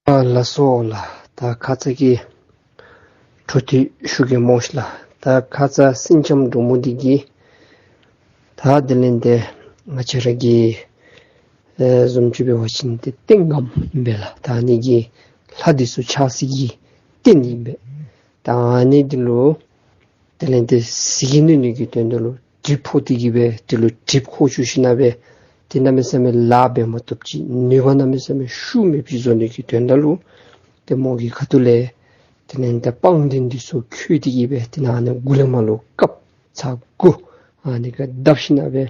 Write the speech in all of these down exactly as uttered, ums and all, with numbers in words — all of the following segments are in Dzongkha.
ཨ་ལགས་སོ་ལགས། ད་ཁ་ཙ་གི་འཕྲོ་མཐུད་ཞུ་གེ་སྨོ་ཤིག་ལགས། ད་ཁ་ཙ་སེང་ལྕམ་འབྲུག་མོ་འདི་གིས་ད་དེ་ལས་ཏེ་ང་བཅས་ར་གི་ཨེ་བཟུམ་ཅིག་འབད་བ་ཅིན་ཏེ་རྟེན་སྒམ་ཨིན་པས་ལགས། ད་ཨ་ནི་གི་ལྷ་འདི་ཚུ་ཆགས་སའི་གི་རྟེན་ཨིན་པས། ད་ཨ་ནི་འདི་ལུ་དེ་ལས་ཏེ་ཟིལ་གྱིས་གནོན་ནི་གི་དོན་དག་ལུ་གྲིབ་ཕོག་སྟེ་གི་སྦེ་དེ་ལུ་གྲིབ་ཁོག་བཅུག་ཞིན་ན་སྦེ་ཏེ་གནམ་མེད་ས་མེད་ལཱ་འབད་མ་བཏུབ་ཅིག་ནུས་པ་གནམ་མེད་ས་མེད་ཤུགས་མེདཔ་ཅིག་བཟོ་ནི་གི་དོན་དག་ལུ་ཏེ་མོ་གི་ཁ་ཐུག་ལས་དེ་ལས་ཏེ་པང་གདན་འདི་ཚུ་འཁྱུད་དེ་གི་སྦེ་ཏེ་ཨ་ནི་མགུ་ལས་མར་ལུ་བཀབ་ཚར་དགུ་ཨ་ནི་ཁར་བརྡབ་ཞིན་ན་སྦེ་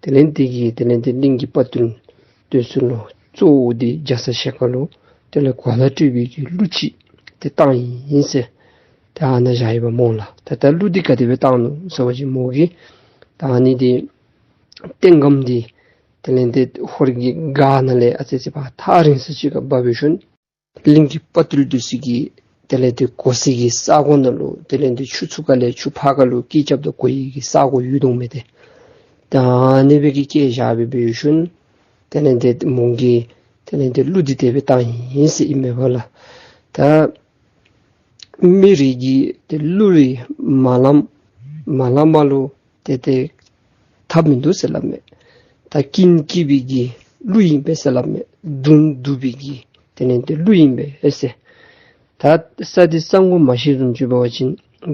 དེ་ལས་ཏེ་གི་དེ་ལས་ཏེ་གླིང་གི་དཔའ་བརྟུལ་འདི་ཚུ་ལུ་གཙོ་བོ་འདི་རྒྱ་ཚ་ཞལ་དཀར་ལུ་དེ་ལས་གོ་ལ་སྤྲོད་པའི་གི་གླུ་ཅིག་ཏེ་བཏང་ཡི་ཟེར། ཏེ་ཨ་ནཱ་བཞག་ཡི་པ་སྨོ་ལགས། ད་ད་གླུ་འདི་ག་དེ་སྦེ་བཏང་ནུག་ཟེར་བ་ཅིན་མོ་གིས་ད་ཨ་ནི་འདི་རྟེན་སྒམ་འདི་དེ་ལས་ཏེ་ཧོར་གྱི་སྒར་ནང་ལས་ཨ་ཙི་ཅིག་ཕར་ཐག་རིང་ས་ཅིག་ཁར་འབག་འབད་ཞིནམ་གླིང་གི་དཔའ་བརྟུལ་འདི་ཚུ་གིས་དེ་ལས་ཏེ་གོ་སའི་གི་ས་གོ་ནང་ལུ་དེ་ལས་ཏེ་ཆུ་ཚུར་ཁ་ལས་ཆུ་ཕར་ཁ་ལུ་སྐད་རྐྱབ་ད་གོ་ནི་གི་ས་གོ་ཡོད་དོ་མས་ཏེ། ད་ཨ་ནི་སྦེ་གི་བསྐྱལ་བཞག་སྦེ་འབད་ཞིནམ་དེ་ལས་ཏེ་མོ་གིས་དེ་ལས་ཏེ་གླུ་འདི་དེ་སྦེ་བཏང་ཡི་ཟེར་ཨིན་མས་པ་ལགས། ད་མི་རེ་གིས་ཏེ་གླུ་རེ་མ་ལངམ་མ་ལངམ་ལུ་ཏེ་ཏེ་ཐབས་མིན་འདུག་ཟེར་སླབ་མས། ད་སྐྱིད་སྐྱིད་པའི་གི་གླུ་ཨིན་པས་ཟེར་སླབ་མས། སྡུག་སྡུག་པའི་གི་དེ་ལས་ཏེ་གླུ་ཨིན་པས་ཟེར། ད་ས་འདི་ས་ངོ་མ་ཤེས་བཟུམ་ཅིག་འབད་བ་ཅིན་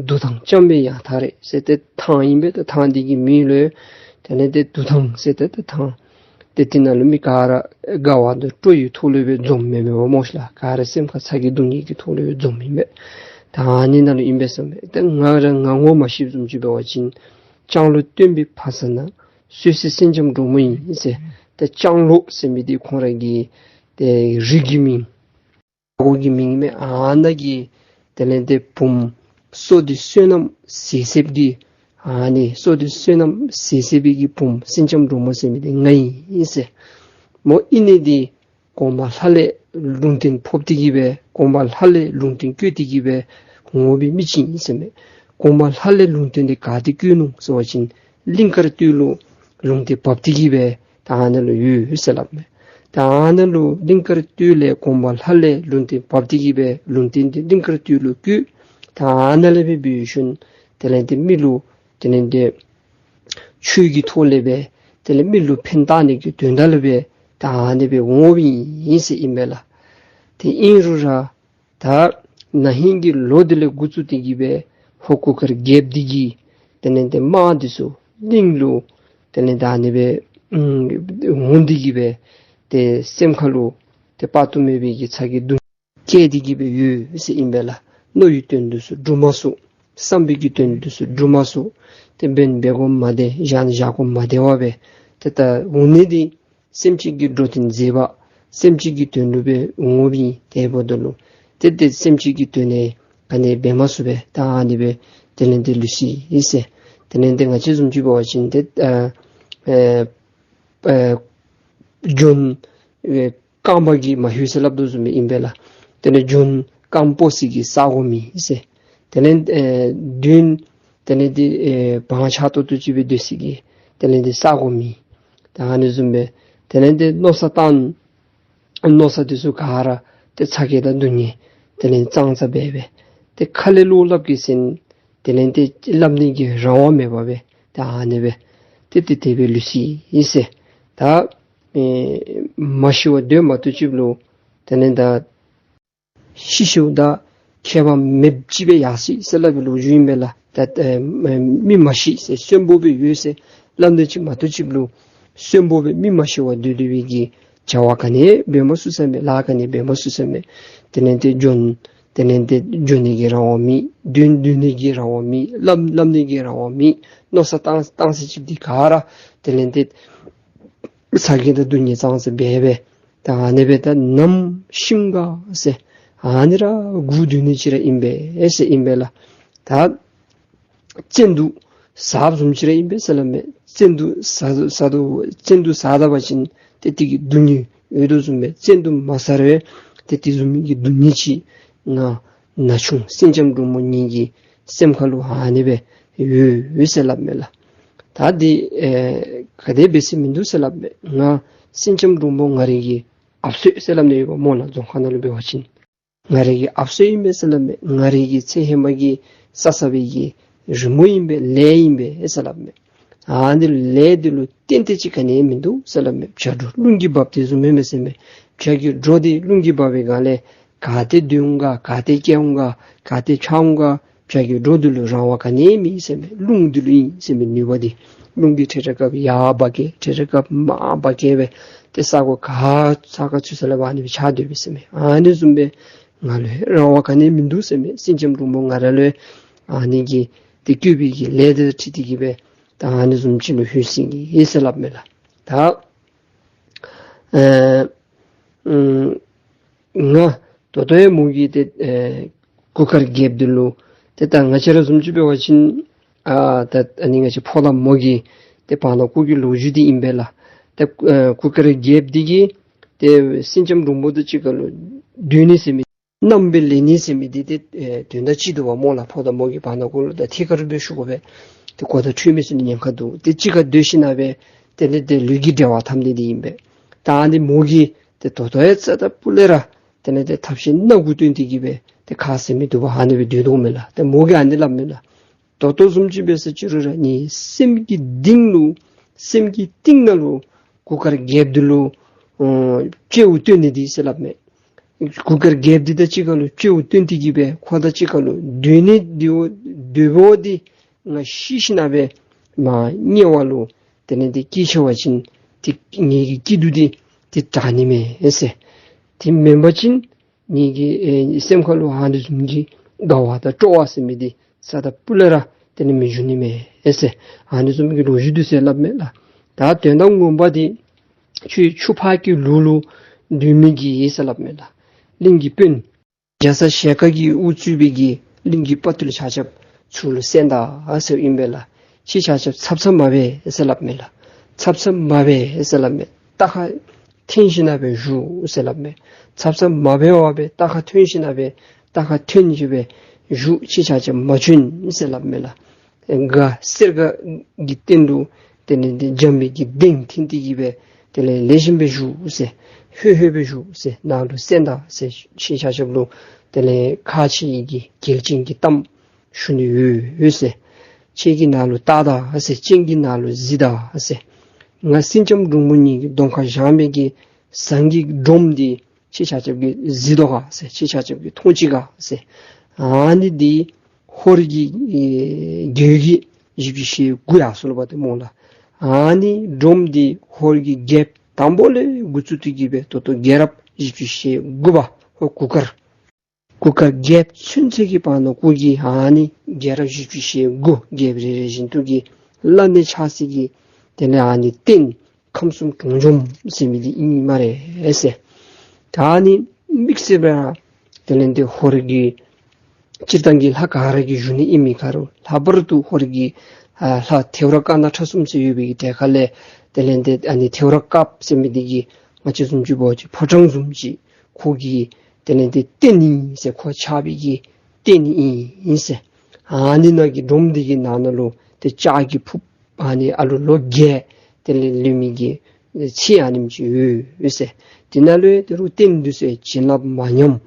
འདུ་ཐང་ལྕམ་པའི་ཡང་ཐང་རེད་ཟེར། ཏེ་ཐང་ཨིན་པས། ད་ཐང་འདི་གི་མིང་ལུ་དེ་ལས་ཏེ་འདུ་ཐང་ཟེར། ཏེ་ད་ཐང་ཏེ་དེ་ནང་ལུ་མི་ག་ར་དགའ་བ་དང་སྤྲོ་བའི་ཐོག་ལུ་སྦེ་འཛོམས་མི་མེན་པ་སྨོ་ཤིག་ལགས། ག་ར་སེམས་ཁར་ཚ་གྱང་སྡུག་བསྔལ་གྱི་ཐོག་ལུ་སྦེ་འཛོམས་ཨིན་པས། ད་ཨ་ནི་ནང་ལུ་ཨིན་པས་ཟེར་མས། ཏེ་ང་ར་ང་ངོ་མ་ཤེས་བཟུམ་ཅིག་འབད་བ་ཅིན་སྐྱ་ལོ་སྟོན་པའི་ཕ་ས་ན་སོ་སོ་སེང་ལྕམ་འབྲུག་མོ་ཨིན་ཟེར། ཏེ་སྐྱ་ལོ་ཟེར་མི་འདི་ཁོང་ར་གི་ཏེ་རིགས་ཀྱི་མིང་ཨ་ཁུ་གི་མིང་མས། ཨ་ནཱ་གི་དེ་ལས་ཏེ་བུམོ་བསོད་བདེ་བསོད་ནམས་ཟད་ཟདཔ་གི་ཨ་ནི་བསོད་བདེ་བསོད་ནམས་ཟད་ཟད་པའི་གི་བུམོ་སེང་ལྕམ་འབྲུག་མོ་ཟེར་མི་འདི་ང་ཨིན་ཟེར། མོ་ཨིན་ནི་འདི་གོང་མ་ལྷ་ལས་ལུང་བསྟན་ཕབ་སྟེ་གི་སྦེ་གོང་མ་ལྷ་ལས་ལུང་བསྟན་བཀོད་དེ་གི་སྦེ་འོང་བའི་མི་ཅིག་ཨིན་ཟེར་མས། གོང་མ་ལྷ་ལས་ལུང་བསྟན་འདི་ག་ཏེ་བཀོད་ནུག་ཟེར་བ་ཅིན་གླིང་དཀར་སྟོད་ལུ་ལུང་བསྟན་ཕབ་སྟེ་གི་སྦེ་ད་ཨ་ནཱ་ལུ་ཡོད་ཟེར་སླབ་མས། ད་ཨ་ནཱ་ལུ་གླིང་དཀར་སྟོད་ལས་གོང་མ་ལྷ་ལས་ལུང་བསྟན་ཕབ་སྟེ་གི་སྦེ་ལུང་བསྟན་འདི་གླིང་དཀར་སྟོད་ལུ་བཀོད། ད་ཨ་ནཱ་ལས་སྦེ་འབད་ཞིནམ་དེ་ལས་ཏེ་མི་ལུ་དེ་ལས་ཏེ་ཆོས་ཀྱི་ཐོག་ལས་སྦེ་དེ་ལས་མི་ལུ་ཕན་བཏགས་ནི་གི་དོན་དག་ལུ་སྦེ་ད་ཨ་ནི་སྦེ་འོང་བའི་ཨིན་ཟེར་ཨིན་པས་ལགས། ཏེ་ཨིན་རུང་ར་ད་ན་ཧིང་གི་ལོ་འདི་ལས་འགོ་བཙུགས་ཏེ་གི་སྦེ་ཧོར་གུར་དཀར་རྒྱལཔོ་འདི་གིས་དེ་ལས་ཏེ་དམག་འདི་ཚུ་གླིང་ལུ་དེ་ལས་ད་ཨ་ནི་སྦེ་ཨུམ་འོང་སྟེ་གི་སྦེ་ཏེ་སེམས་ཁ་ལུ་ཏེ་དཔག་ཏུ་མེད་པའི་གི་ཚ་གྱང་སྡུག་བསྔལ་བསྐྱེད་དེ་གི་སྦེ་ཡོད་ཟེར་ཨིན་པས་ལགས། མནོ་བའི་དོན་འདི་ཚུ་འགྲུབ་མ་ཚུགས། བསམ་པའི་གི་དོན་འདི་ཚུ་འགྲུབ་མ་ཚུགས། ཏེ་འབད་ན་འབད་དགོ་མ་བདེ་བཞག་ན་བཞག་དགོ་མ་བདེ་བར་སྦེ་ཏེ་ད་འོང་ནི་འདི་སེམས་ཅན་གྱི་འགྲོ་དོན་མཛད་པ་སེམས་ཅན་གྱི་དོན་ལུ་སྦེ་འོང་བའི་དེ་འབདཝ་ད་ལུ་ཏེ་ཏེ་སེམས་ཅན་གྱི་དོན་ནི་ག་ནི་འབད་མ་ཚུགས་པས། ད་ཨ་ནི་སྦེ་དེ་ལས་ཏེ་ལུས་སོ་ཡི་ཟེར། དེ་ལས་ཏེ་ང་བཅས་བཟུམ་ཅིག་འབད་བ་ཅིན་ཏེ་ཨ་ཨེ་ཨེ་ལྗོན་ཨེ་རྐང་པ་གིས་མ་ལྷོད་ཟེར་སླབ་དོ་བཟུམ་སྦེ་ཨིན་པས་ལགས། དེ་ལས་ལྗོན་རྐངམ་སྤོ་སའི་གི་ས་གོ་མེད་ཟེར། དེ་ལས་ཨེ་མདུན་དེ་ལས་ཏེ་ཨེ་བང་ཆགས་ཏོག་ཏོ་ཅིག་སྦེ་སྡོད་སའི་གི་དེ་ལས་ཏེ་ས་གོ་མེད། ད་ཨ་ནི་བཟུམ་སྦེ་དེ་ལས་ཏེ་མནོ་བསམ་བཏང་མནོ་བསམ་འདི་ཚུ་ག་ར་ཏེ་ཚ་གྱང་དང་སྡུག་བསྔལ་དེ་ལས་ཙང་ཙ་སྦེ་སྦེ་ཏེ་ཁ་ལས་བློ་སླབ་ཀྱི་ཟེར་དེ་ལས་ཏེ་སླབ་ནི་གི་རང་དབང་མེད་པར་སྦེ་ད་ཨ་ནི་སྦེ་ཏེ་ཏེ་དེ་སྦེ་ལུས་སོ་ཡི་ཟེར། ད་ཨེ་མ་ཤི་བར་སྡོད་མ་བཏུབ་ཅིག་ལུ་དེ་ལས་ད་ཤི་ཤིཝ་ད་ཁྱད་པར་མེདཔ་ཅིག་སྦེ་ཡར་སོ་ཡི་ཟེར་སླབ་པའི་ལོ་རྒྱུས་ཨིན་པས་ལགས། ད་ཨེ་མི་མ་ཤི་ཟེར་གསོན་པོ་སྦེ་ཡོད་ཟེར་སླབ་ནི་ཅིག་མ་གཏོགས་ཅིག་ལུ་གསོན་པོ་སྦེ་མི་མ་ཤི་བར་སྡོད་སྡོད་པའི་གི་བྱ་བ་ག་ནི་འབད་མ་ཚུགས་ཟེར་མས། ལཱ་ག་ནི་འབད་མ་ཚུགས་ཟེར་མས། དེ་ལས་ཏེ་འགྱོ་དེ་ལས་ཏེ་འགྱོ་ནི་གི་རང་དབང་མེད། སྡོད་སྡོད་ནི་གི་རང་དབང་མེད། སླབ་སླབ་ནི་གི་རང་དབང་མེད། མནོ་བསམ་བཏང་བཏང་ས་ཅིག་འདི་ག་ར་དེ་ལས་ཏེ་ཚ་གྱང་དང་སྡུག་བསྔལ་ཙང་ཙ་སྦེ་སྦེ་ད་ཨ་ནི་སྦེ་ད་ནམ་ཤི་འོང་ག་ཟེར་ཨ་ནི་ར་སྒུག་སྡོད་ནི་ཅིག་ར་ཨིན་པས་ཟེར་ཨིན་པས་ལགས། ད་བཙན་དུག་ཟ་བཟུམ་ཅིག་ར་ཨིན་པས་ཟེར་སླབ་མས། བཙན་དུག་ཟ་ཟ་དོ་བཙན་དུག་ཟ་ད་པ་ཅིན་ཏེ་དེ་གི་སྡུག་བསྔལ་ཡོད་དོ་བཟུམ་སྦེ་བཙན་དུག་མ་ཟ་རུང་ཏེ་དེ་བཟུམ་གྱི་སྡུག་བསྔལ་ཅིག་ང་ན་ཆུང་སེང་ལྕམ་འབྲུག་མོ་ངེ་གི་སེམས་ཁ་ལུ་ཨ་ནི་སྦེ་ཡོད་ཡོད་ཟེར་སླབ་མས་ལགས། ད་འདི་ཨེ་ག་དེ་སྦེ་ཟེར་མིན་འདུག་ཟེར་སླབ་མས། ང་སེང་ལྕམ་འབྲུག་མོ་ང་རའི་གི་ ཨབ་སོད་ཟེར་སླབ་ནི་ཡོདཔ་སྨོ་ལགས། རྫོང་ཁ་ནང་ལུ་འབད་བ་ཅིན་ང་རའི་གི་ཨབ་སོད་ཨིན་པས་ཟེར་སླབ་མས། ང་རའི་གི་ཚེ་ཧེ་མ་གི་བསགས་བསགས་པའི་གི་རི་མོ་ཨིན་པས། ལས་ཨིན་པས་ཟེར་སླབ་མས། ཨ་ནི་ལས་འདི་ལུ་བརྟེན་ཏེ་ཅིག་ག་ནི་མིན་འདུག་ཟེར་སླབ་མས། བྱ་འགྲོ་རླུང་གིས་འབགཔ་དེ་བཟུམ་མས་མས་ཟེར་མས། བྱ་གི་འགྲོ་འདི་རླུང་གིས་འབག་པའི་སྒང་ལས་ག་ཏེ་སྡོད་འོང་ག། ག་ཏེ་སྐྱེ་འོང་ག། ག་ཏེ་ཆགས་འོང་ག། བྱ་གི་འགྲོ་འདི་ལུ་རང་དབང་ག་ནི་མེད་ཟེར་མས། རླུང་འདི་ལུ་ཨིན་ཟེར་མས་ནུས་པ་འདི། རླུང་གིས་ཐད་རི་སྐབས་ཡར་འབག་གེ། ཐད་རི་སྐབས་མར་འབག་གེ་སྦེ་ཏེ་ས་གོ་ག་ས་ག་ཚུད་ས་ལས་ཨ་ནི་སྦེ་ཆགས་སྡོད་པས་ཟེར་མས། ཨ་ནི་བཟུམ་སྦེ་ང་ལུ་རང་དབང་ག་ནི་མིན་འདུག་ཟེར་མས། སེང་ལྕམ་འབྲུག་མོ་ང་ར་ལུ་ཨ་ནི་གི་ཏེ་བཀོད་པའི་གི་ལས་དེ་འཁྲིད་དེ་གི་སྦེ་ད་ཨ་ནི་བཟུམ་ཅིག་ལུ་ལྷོད་ཅི་ཟེར་སླབ་མས་ལགས། ད་ཨེ་ཨུམ་ང་ད་ལྟོ་ཡང་མོ་གིས་ཏེ་ཨེ་གུར་དཀར་རྒྱལཔོ་འདི་ལུ་ཏེ་ད་ང་བཅས་ར་བཟུམ་ཅིག་འབད་བ་ཅིན་ཨ་ད་ཨ་ནི་ང་བཅས་ཕོ་དང་མོ་གི་ཏེ་བར་ན་གུ་གི་ལོ་རྒྱུས་འདི་ཨིན་པས་ལགས། ཏེ་ཨེ་གུར་དཀར་རྒྱལཔོ་འདི་གིས་ཏེ་སེང་ལྕམ་འབྲུག་མོ་དང་གཅིག་ཁར་ལུ་སྡོད་ནི་ཟེར་མི་མནའམ་སྦེ་ལེན་ནི་ཟེར་མི་འདི་ཏེ་ཨེ་དོན་དག་ཅིག་འདུག་པ་སྨོ་ལགས། ཕོ་དང་མོ་གི་བར་ན་གུ་ལུ་ད་ཐད་ཀར་སྦེ་ཞུ་དགོ་པས། ཏེ་གོ་བརྡ་འཕྲོད་མི་ཚུགས་ནི་ཉེན་ཁ་འདུག། ཏེ་གཅིག་ཁར་སྡོད་ཞིན་ན་སྦེ་དེ་ལས་ཏེ་ལུས་ཀྱི་འབྲེལ་བ་འཐབ་ནི་འདི་ཨིན་པས། ད་ཨ་ནི་མོ་གིས་ཏེ་ད་ལྟོ་ཡང་རྩ་དང་སྤུ་ལས་ར་དེ་ལས་ཏེ་ཐབས་ཤེས་སྣ་དགུ་སྟོན་ཏེ་གི་སྦེ་ཏེ་ཁ་བཟེད་མི་བཏུབ་པར་ཨ་ནི་སྦེ་སྡོད་དོ་མས་ལགས། ཏེ་མོ་གིས་ཨ་ནི་སླབ་མས་ལགས། ད་ལྟོ་བཟུམ་ཅིག་འབད་ཟེར་ཅི་རུང་ར་ངེའི་སེམས་ཀྱི་གཏིང་ལུ་སེམས་ཀྱི་གཏིང་ནང་ལུ་གུར་དཀར་རྒྱལཔོ་འདི་ལུ་ཨ་སྤྲེའུ་བཏོན་ནི་འདི་ཟེར་སླབ་མས། གུར་དཀར་རྒྱལཔོ་འདི་དང་གཅིག་ཁར་ལུ་སྤྲེའུ་བཏོན་ཏེ་གི་སྦེ་ཁོ་དང་གཅིག་ཁར་ལུ་སྡོད་ནི་འདི་འོ་སྡོད་པའི་འདི་ང་ཤི་ཞིན་ན་སྦེ་མར་དམྱལ་བ་ལུ་དེ་ལས་ཏེ་སྐྱེས་ཆི་བ་ཅིན་ཏེ་ངེ་གི་སྐྱིད་སྡུག་འདི་ཏེ་དྲག་ནི་མས་ཟེར། དེ་མེན་པ་ཅིན་ངེ་གི་ཨེ་སེམས་ཁར་ལུ་ཨ་ནི་བཟུམ་གྱི་དགའ་བ་དང་སྤྲོ་བ་ཟེར་མི་འདི་རྩ་དང་སྤུ་ལས་ར་དེ་ལས་མི་འབྱུང་ནི་མས་ཟེར། ཨ་ནི་བཟུམ་གྱི་ལོ་རྒྱུས་འདི་ཟེར་སླབ་མས་ལགས། ད་དོན་དག་ངོ་མ་འདི་ཆུ་ཆུ་ཕག་གི་ལུག་ལུ་སྡོད་མི་གི་ཟེར་སླབ་མས་ལགས། གླིང་གི་དཔོན་རྒྱ་ཚ་ཞལ་དཀར་གྱིས་དབུ་གཙོས་པའི་གི་གླིང་གི་དཔའ་རྟུལ་ཆ་ཁྱབ་ཚུར་ལུ་གསན་ད་ཟེར་ཨིན་པས་ལགས། ཁྱེད་ཆ་ཁྱབ་འཚབ་འཚབ་མ་འབད་ཟེར་སླབ་མས་ལགས། འཚབ་འཚབ་མ་འབད་ཟེར་སླབ་མས། རྟ་ཁར་འཐོན་ཞིན་ན་སྦེ་བཞུགས་ཟེར་སླབ་མས། འཚབ་འཚབ་མ་འབད་བར་སྦེ་རྟ་ཁར་འཐོན་ཞིན་ན་སྦེ་རྟ་ཁར་འཐོན་ཞིན་སྦེ་བཞུགས། ཁྱེད་ཆ་ཁྱབ་མ་བྱོན་ཟེར་སླབ་མས་ལགས། སྒ་གསེར་སྒ་གི་སྟེང་དུ་དེ་ལས་ཏེ་འཇམ་པའི་གི་གདན་བཏིང་སྟེ་གི་སྦེ་དེ་ལས་ལེགས་ཤོམ་སྦེ་བཞུགས་ཟེར། ཧོད་ཧོད་སྦེ་བཞུགས་ཟེར། ནཱ་ལུ་གསན་ད་ཟེར། ཁྱེད་ཆ་ཁྱབ་ལུ་དེ་ལས་ཁག་ཆེ་བའི་གི་གལ་ཅན་གྱི་གཏམ་ཞུ་ནི་ཡོད་ཟེར། ཁྱེད་ཀྱིས་ནཱ་ལུ་བལྟ་ད་ཟེར། སྤྱན་གྱིས་ནཱ་ལུ་གཟིགས་ད་ཟེར། ང་སེང་ལྕམ་འབྲུག་མོ་ངེ་གི་གདོང་ཁར་བཞག་མི་གི་ཟངས་ཀྱི་སྒྲོམ་འདི་ཁྱེད་ཆ་ཁྱབ་ཀྱིས་གཟིགས་དོ་ག་ཟེར། ཁྱེད་ཆ་ཁྱབ་ཀྱིས་མཐོང་ཅི་ག་ཟེར། ཨ་ནི་འདི་ཧོར་གྱི་ཨེ་རྒྱལ་བརྒྱུད་བཞི་བཅུ་ཞེ་དགུ་ཡར་སོང་ལོ་པ་ཏེ་སྨོ་ལགས། ཨ་ནི་སྒྲོམ་འདི་ཧོར་གྱི་རྒྱལཔོ་དང་པོ་ལས་འགོ་བཙུགས་ཏེ་གི་སྦེ་ད་ལྟོ་རྒྱལ་རབས་བཞི་བཅུ་ཞེ་དགུ་པ་ཧོར་གུར་དཀར་གུར་དཀར་རྒྱལཔོ་ཚུན་ཚོད་ཀྱི་བར་ན་གུ་གི་ཨ་ནི་རྒྱལ་རབས་བཞི་བཅུ་ཞེ་དགུ་རྒྱལཔོ་རེ་རེ་བཞིན་དུ་གི་བླ་ན་མེད་ཆགས་སའི་གི་དེ་ལས་ཨ་ནི་རྟེན་ཁམས་གསུམ་གྲོང་འཇོམས་ཟེར་མི་འདི་ཨིན་སྨ་རེ་ཟེར། ད་ཨ་ནི་དམིགས་བསལ་སྦེ་ར་དེ་ལས་ཏེ་ཧོར་གྱི་སྤྱིར་བཏང་གི་ལྷ་ག་ར་གིས་བཞུགས་ནི་ཨིན་མི་ཁར་ལྷག་པར་དུ་ཧོར་གྱི་ཨ་ལྷ་ཐེའུ་རང་དཀར་ནག་ཁྲ་གསུམ་ཟེར་ཡོད་པའི་གི་གྲས་ཁ་ལས་དེ་ལས་ཏེ་ཨ་ནི་ཐེའུ་རང་དཀརཔོ་ཟེར་མི་འདི་གིས་ང་བཅས་བཟུམ་ཅིག་འབད་བ་ཅིན་ཕོ་བྲང་བཟུམ་ཅིག་ཁོ་གི་དེ་ལས་ཏེ་རྟེན་ཨིན་ཟེར། ཁོ་ཆགས་པའི་གི་རྟེན་ཨིན་ཟེར། ཨ་ནི་ནང་གི་སྒྲོམ་འདི་གི་ནང་ན་ལུ་ཏེ་ལྕགས་ཀྱི་ཕུརཔ་ཨ་ནི་ཨ་ལུ་ལོ་བརྒྱད་དེ་ལས་ལུས་མི་གི་ཚད་ཨ་ནེམ་ཅིག་ཡོད་ཟེར། དེ་ནང་ལུ་ཡང་ཏེ་རུང་རྟེན་འདི་ཚུ་བྱིན་རླབས་མ་ཉམས།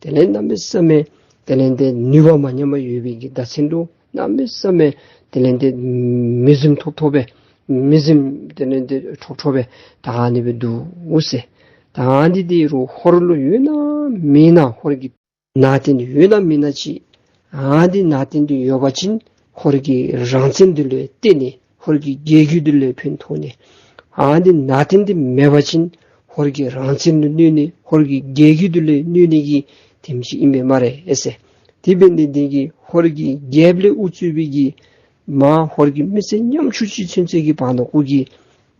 དེ་ལས་གནམ་མེད་ས་མེད་དེ་ལས་ཏེ་ནུས་པ་མ་ཉམས་པར་ཡོད་པའི་གི་བརྡ་མཚོན་འདུག། གནམ་མེད་ས་མེད་དེ་ལས་ཏེ་མི་རྫུན་ཐོབ་ཐོབ་སྦེ་མི་རྫུན་དེ་ལས་ཏེ་ཁྲོག་ཁྲོག་སྦེ་ད་ཨ་ནི་སྦེ་འདུག་ཟེར། ད་ཨ་ནི་འདི་རུང་ཧོར་ལུ་ཡོད་ན་མེད་ན་ཧོར་གྱི་ནང་རྟེན་ཡོད་ན་མེད་ན་ཅིག། ཨ་ནི་ནང་རྟེན་འདི་ཡོད་པ་ཅིན་ཧོར་གྱི་རང་བཙན་འདི་ལུ་བརྟེན་ནས་ཧོར་གྱི་རྒྱལ་བརྒྱུད་འདི་ལུ་ཕན་ཐོགས་ནི། ཨ་ནི་ནང་རྟེན་འདི་མེད་པ་ཅིན་ཧོར་གྱི་རང་བཙན་ལུ་གནོད་ནི་ཧོར་གྱི་རྒྱལ་བརྒྱུད་འདི་ལུ་གནོད་ནི་གི་དེམ་ཅིག་ཨིན་པས་སྨ་རེ་ཟེར། དེ་འབད་ནི་འདི་གིས་ཧོར་གྱི་རྒྱལཔོ་ལས་དབུ་གཙོས་པའི་གི་མར་ཧོར་གྱི་མི་སེར་ཉམ་ཆུང་ཅིག་ཚུན་ཚོད་ཀྱི་བར་ན་གུ་གི་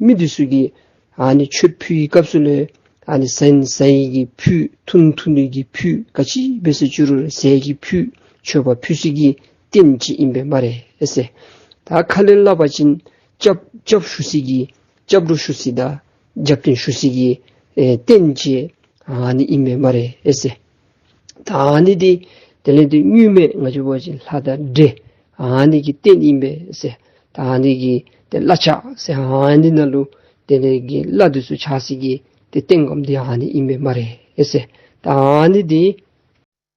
མི་འདི་ཚུ་གིས་ཨ་ནི་མཆོད་ཕུལ་བའི་སྐབས་སུ་ལས་ཨ་ནི་ཟན་ཟ་ནི་གི་ཕུད་འཐུང་འཐུང་ནི་གི་ཕུད་ག་ཅི་འབད་ཟེར་ཅི་རུང་ཟས་ཀྱི་ཕུད་མཆོད་པ་ཕུལ་སའི་གི་རྟེན་ཅིག་ཨིན་པས་སྨ་རེ་ཟེར། ད་ཁ་ལས་སླབ་པ་ཅིན་སྐྱབས་སྐྱབས་ཞུ་སའི་གི་སྐྱབས་འགྲོ་ཞུ་སའི་དང་རྒྱབ་རྟེན་ཞུ་སའི་གི་ཨེ་རྟེན་ཅིག་ཨ་ནི་ཨིན་པས་སྨ་རེ་ཟེར། ད་ཨ་ནི་འདི་དེ་ལས་ཏེ་དངོས་མེད་ང་བཅས་འབད་བ་ཅིན་ལྷ་དང་འདྲེ་ཨ་ནི་གི་རྟེན་ཨིན་པས་ཟེར། ད་ཨ་ནི་གི་ཏེ་བླ་ཆགས་ཟེར་ཨ་ནི་ནང་ལུ་དེ་ལས་ཀྱི་བླ་འདི་ཚུ་ཆགས་སའི་གི་ ཏེ་རྟེན་སྒམ་འདི་ཨ་ནི་ཨིན་པས་སྨ་རེ་ཨེ་ཟེར། ད་ཨ་ནི་འདི་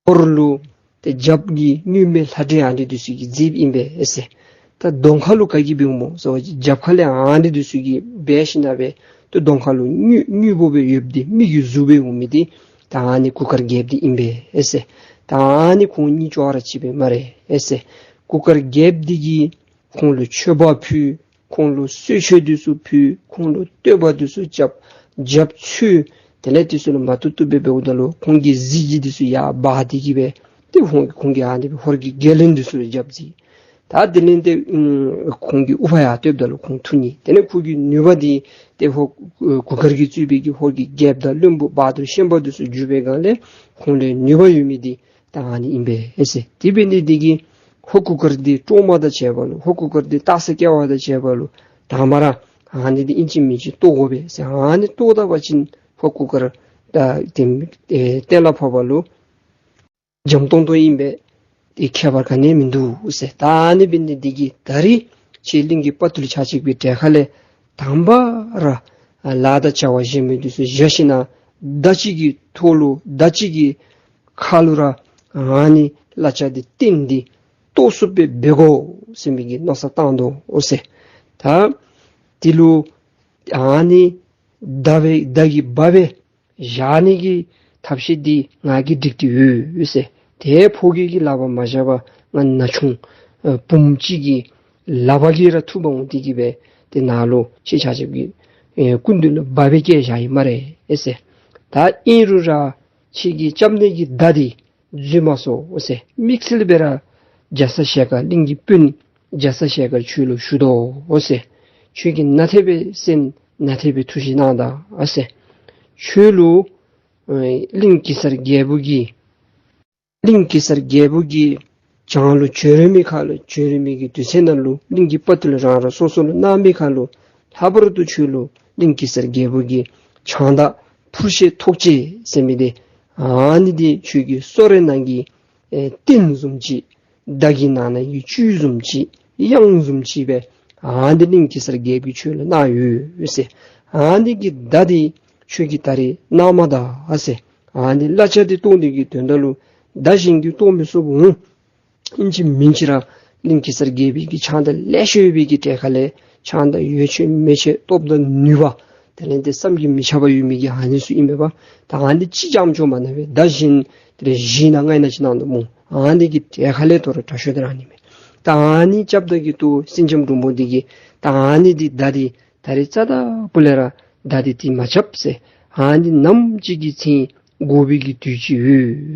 ཧོར་ལུ་ཏེ་རྒྱབ་ཀྱི་མྱུལ་མེ་ལྷ་འདྲེ་ཨ་ནི་འདི་ཚུ་གིས་བརྫིསཔ་ཨིན་པས་ཨེ་ཟེར། ད་གདོང་ཁ་ལུ་ག་གིས་འབད་འོང་སྨོ་ཟེར་བ་ཅིན་རྒྱབ་ཁ་ལས་ཨ་ནི་འདི་ཚུ་གིས་འབད་ཞིནམ་ལས་ཏེ་གདོང་ཁ་ལུ་མྱུལ་མྱུལ་བུ་སྦེ་ཡོདཔ་འདི་མི་གི་གཟུགས་སྦེ་འོང་མི་འདི་ད་ཨ་ནི་གུར་དཀར་རྒྱལཔོ་འདི་ཨིན་པས་ཨེ་ཟེར། ད་ཨ་ནི་ཁོང་གཉིས་ཅོག་ར་གཅིག་པས་སྨ་རེ་ཨེ་ཟེར། གུར་དཀར་རྒྱལཔོ་འདི་གིས་ཁོང་ལུ་མཆོད་པ་ཕུལ། ཁོང་ལུ་གསོལ་མཆོད་འདི་ཚུ་ཕུལ། ཁོང་ལུ་བསྟོད་པ་འདི་ཚུ་རྐྱབ། རྒྱབ་ཚུལ། དེ་ལས་འདི་ཚུ་ལུ་མ་བཏུབ་བཏུབ་སྦེ་འབདཝ་ད་ལུ་ཁོང་གི་གཟི་བརྗིད་འདི་ཚུ་ཡར་འབག་སྟེ་གི་སྦེ་ཏེ་ཁོང་ཁོང་གིས་ཨ་ནི་སྦེ་ཧོར་གྱི་རྒྱལ་བློན་འདི་ཚུ་ལུ་རྒྱབ་བརྫིས། ད་དེ་ལས་ཏེ་ཨུམ་ཁོང་གི་དབུ་འཕང་ཡར་བསྟོདཔ་ད་ལུ་ཁོང་ཐུགས་མཉེས། དེ་ལས་ཁོ་གི་ནུས་པ་འདི་ཏེ་ཧོར་གུར་དཀར་གྱིས་གཙོས་པའི་གི་ཧོར་གྱི་རྒྱལཔོ་དང་བློན་པོ་བ་དུར་ཤན་པ་འདི་ཚུ་བརྒྱུད་པའི་སྒང་ལས་ཁོང་ལུ་ནུས་པ་ཡོད་མི་འདི་ད་ཨ་ནི་ཨིན་པས་ཨེ་ཟེར། དེ་འབད་ནི་འདི་གིས་ཧོར་གུར་དཀར་འདི་བཀྲོངས་པ་དང་བཅས་པ་ལུ་ཧོར་གུར་དཀར་འདི་སྟག་གཟིག་སྐྱེ་བ་དང་བཅས་པ་ལུ་དང་པ་ར་ཨ་ནི་འདི་ཨིན་ཅི་མིན་ཅི་བཏོག་དགོ་པས་ཟེར། ཨ་ནི་བཏོག་ད་པ་ཅིན་ཧོར་གུར་དཀར་ད་ཏེ་ཨེ་གཏན་ལ་ཕབ་པ་ལུ་འཇམ་ཏོང་ཏོ་ཨིན་པས། ཏེ་ཁྱད་པར་ག་ནི་ཡང་མིན་འདུག་ཟེར། ད་ཨ་ནི་འབད་ནི་འདི་གིས་ད་རིས་ཁྱེད་གླིང་གི་དཔའ་ཐུལ་ཆ་ཁྱབ་ཀྱི་གྲལ་ཁ་ལས་དང་པ་ར་ལཱ་དང་བྱ་བ་གཞན་མི་འདི་ཚུ་བཞག་ཞིནམ་ལས་མདའ་གཅིག་གི་ཐོག་ལུ་མདའ་གཅིག་གི་ཁ་ལུ་ར་ཨ་ནི་གླ་ཆ་འདི་རྟེན་འདི་བཏོག་ཚུགསཔ་སྦེ་འབད་དགོ་ཟེར་མི་གི་མནོ་བསམ་བཏང་དོ་འོང་ཟེར། ད་དེ་ལུ་ཨ་ནི་མདའ་སྦེ་མདའ་གི་འབའ་སྦེ་བཞག་ནི་གི་ཐབས་ཤེས་འདི་ང་གིས་སྒྲིག་སྟེ་ཡོད་ཟེར། ཏེ་ཕོ་རྒྱས་ཀྱི་ལག་པར་མ་བཞག་པར་ང་ན་ཆུང་ཨ་བུམོ་གཅིག་གི་ལག་པར་གིས་ར་ཐུབ་པ་འོང་སྟེ་གི་སྦེ་ཏེ་ནཱ་ལུ་ཁྱེད་ཆ་ཁྱབ་ཀྱི་ཨེ་སྐུ་མདུན་ལུ་འབའ་སྦེ་བསྐྱལ་བཞག་ཡི་སྨ་རེ་ཨེ་ཟེར། ད་ཨིན་རུང་ར་ཁྱེད་ཀྱིས་རྐྱབ་ནི་གི་མདའ་འདི་འཛོལ་མ་སོང་ཟེར། དམིགས་བསལ་སྦེ་ར་རྒྱ་ཚ་ཞལ་དཀར་གླིང་གི་དཔོན་རྒྱ་ཚ་ཞལ་དཀར་ཁྱོད་ལུ་ཞུ་དོ་ཟེར། ཁྱོད་ཀྱིས་ནན་ཏན་སྦེ་གསན། ནན་ཏན་སྦེ་ཐུགས་བཞེས་གནང་ད་ཨ་ཟེར། ཁྱོད་ལུ་ཨེ་གླིང་གེ་སར་རྒྱལ་པོ་གིས་གླིང་གེ་སར་རྒྱལ་པོ་གིས་བྱང་ལུ་བྱོན་རན་མི་ཁར་ལུ་བྱོན་རན་མི་གི་དུས་ཚོད་ནང་ལུ་གླིང་གི་དཔའ་ཐུལ་རང་རང་སོ་སོ་ལུ་གནང་མི་ཁར་ལུ་ལྷག་པར་དུ་ཁྱོད་ལུ་གླིང་གེ་སར་རྒྱལ་པོ་གིས་ཕྱག་མདའ་འཕུར་ཤེས་ཐོགས་ཆེ་ཟེར་མི་འདི་ཨ་ནི་འདི་ཁྱོད་ཀྱི་སོ་རེ་ནང་གི་ཨེ་རྟེན་བཟུམ་ཅིག་མདའ་གི་ནང་ན་གི་བཅུད་བཟུམ་ཅིག་གཡང་བཟུམ་ཅིག་སྦེ་ཨ་ནི་འདི་གླིང་གེ་སར་རྒྱལ་པོ་ཁྱོད་ལུ་གནང་ཡོད་ཟེར། ཨ་ནི་གི་མདའ་འདི་ཁྱོད་ཀྱིས་ད་རིས་གནང་མ་ད་ཨ་ཟེར། ཨ་ནི་གླ་ཆ་འདི་བཏོག་ནི་གི་དོན་དག་ལུ་མདའ་གཞན་གྱིས་བཏོག་མི་ཚུགསཔ་འོང་། ཨིན་ཅི་མིན་ཅི་ར་གླིང་གེ་སར་རྒྱལ་པོའི་གི་ཕྱག་མདའ་ལེ་ཤ་ཡོད་པའི་གི་གྲལ་ཁ་ལས་ཕྱག་མདའ་ཡོད་ཚད་མེད་ཚད་སྟོབས་དང་ནུས་པ་དེ་ལས་ཏེ་བསམ་གྱིས་མི་ཁྱབ་པ་ཡོད་མི་གི་ཨ་ནི་ཚུ་ཨིན་པས་པ། ད་ཨ་ནི་གཅིག་རྐྱངམ་ཅིག་མ་གནང་བར་མདའ་གཞན་དེ་ལས་བཞི་ནང་ལྔ་ནང་ཅིག་གནང་དོ་སྨོ། ཨ་ནི་གི་གྲལ་ཁ་ལས་དོ་རུང་དྲག་ཤོས་དེ་ར་ཨ་ནི་མས། ད་ཨ་ནི་རྐྱབ་ད་གི་ཏེ་སེང་ལྕམ་འབྲུག་མོ་འདི་གིས་ད་ཨ་ནི་འདི་མདའ་འདི་ད་རིས་རྩ་དང་པོ་ལས་ར་མདའ་འདི་ཏེ་མ་རྐྱབ་ཟེར། ཨ་ནི་ནམ་ཅིག་གི་ཚེ་དགོ་པའི་གི་དུས་ཅིག་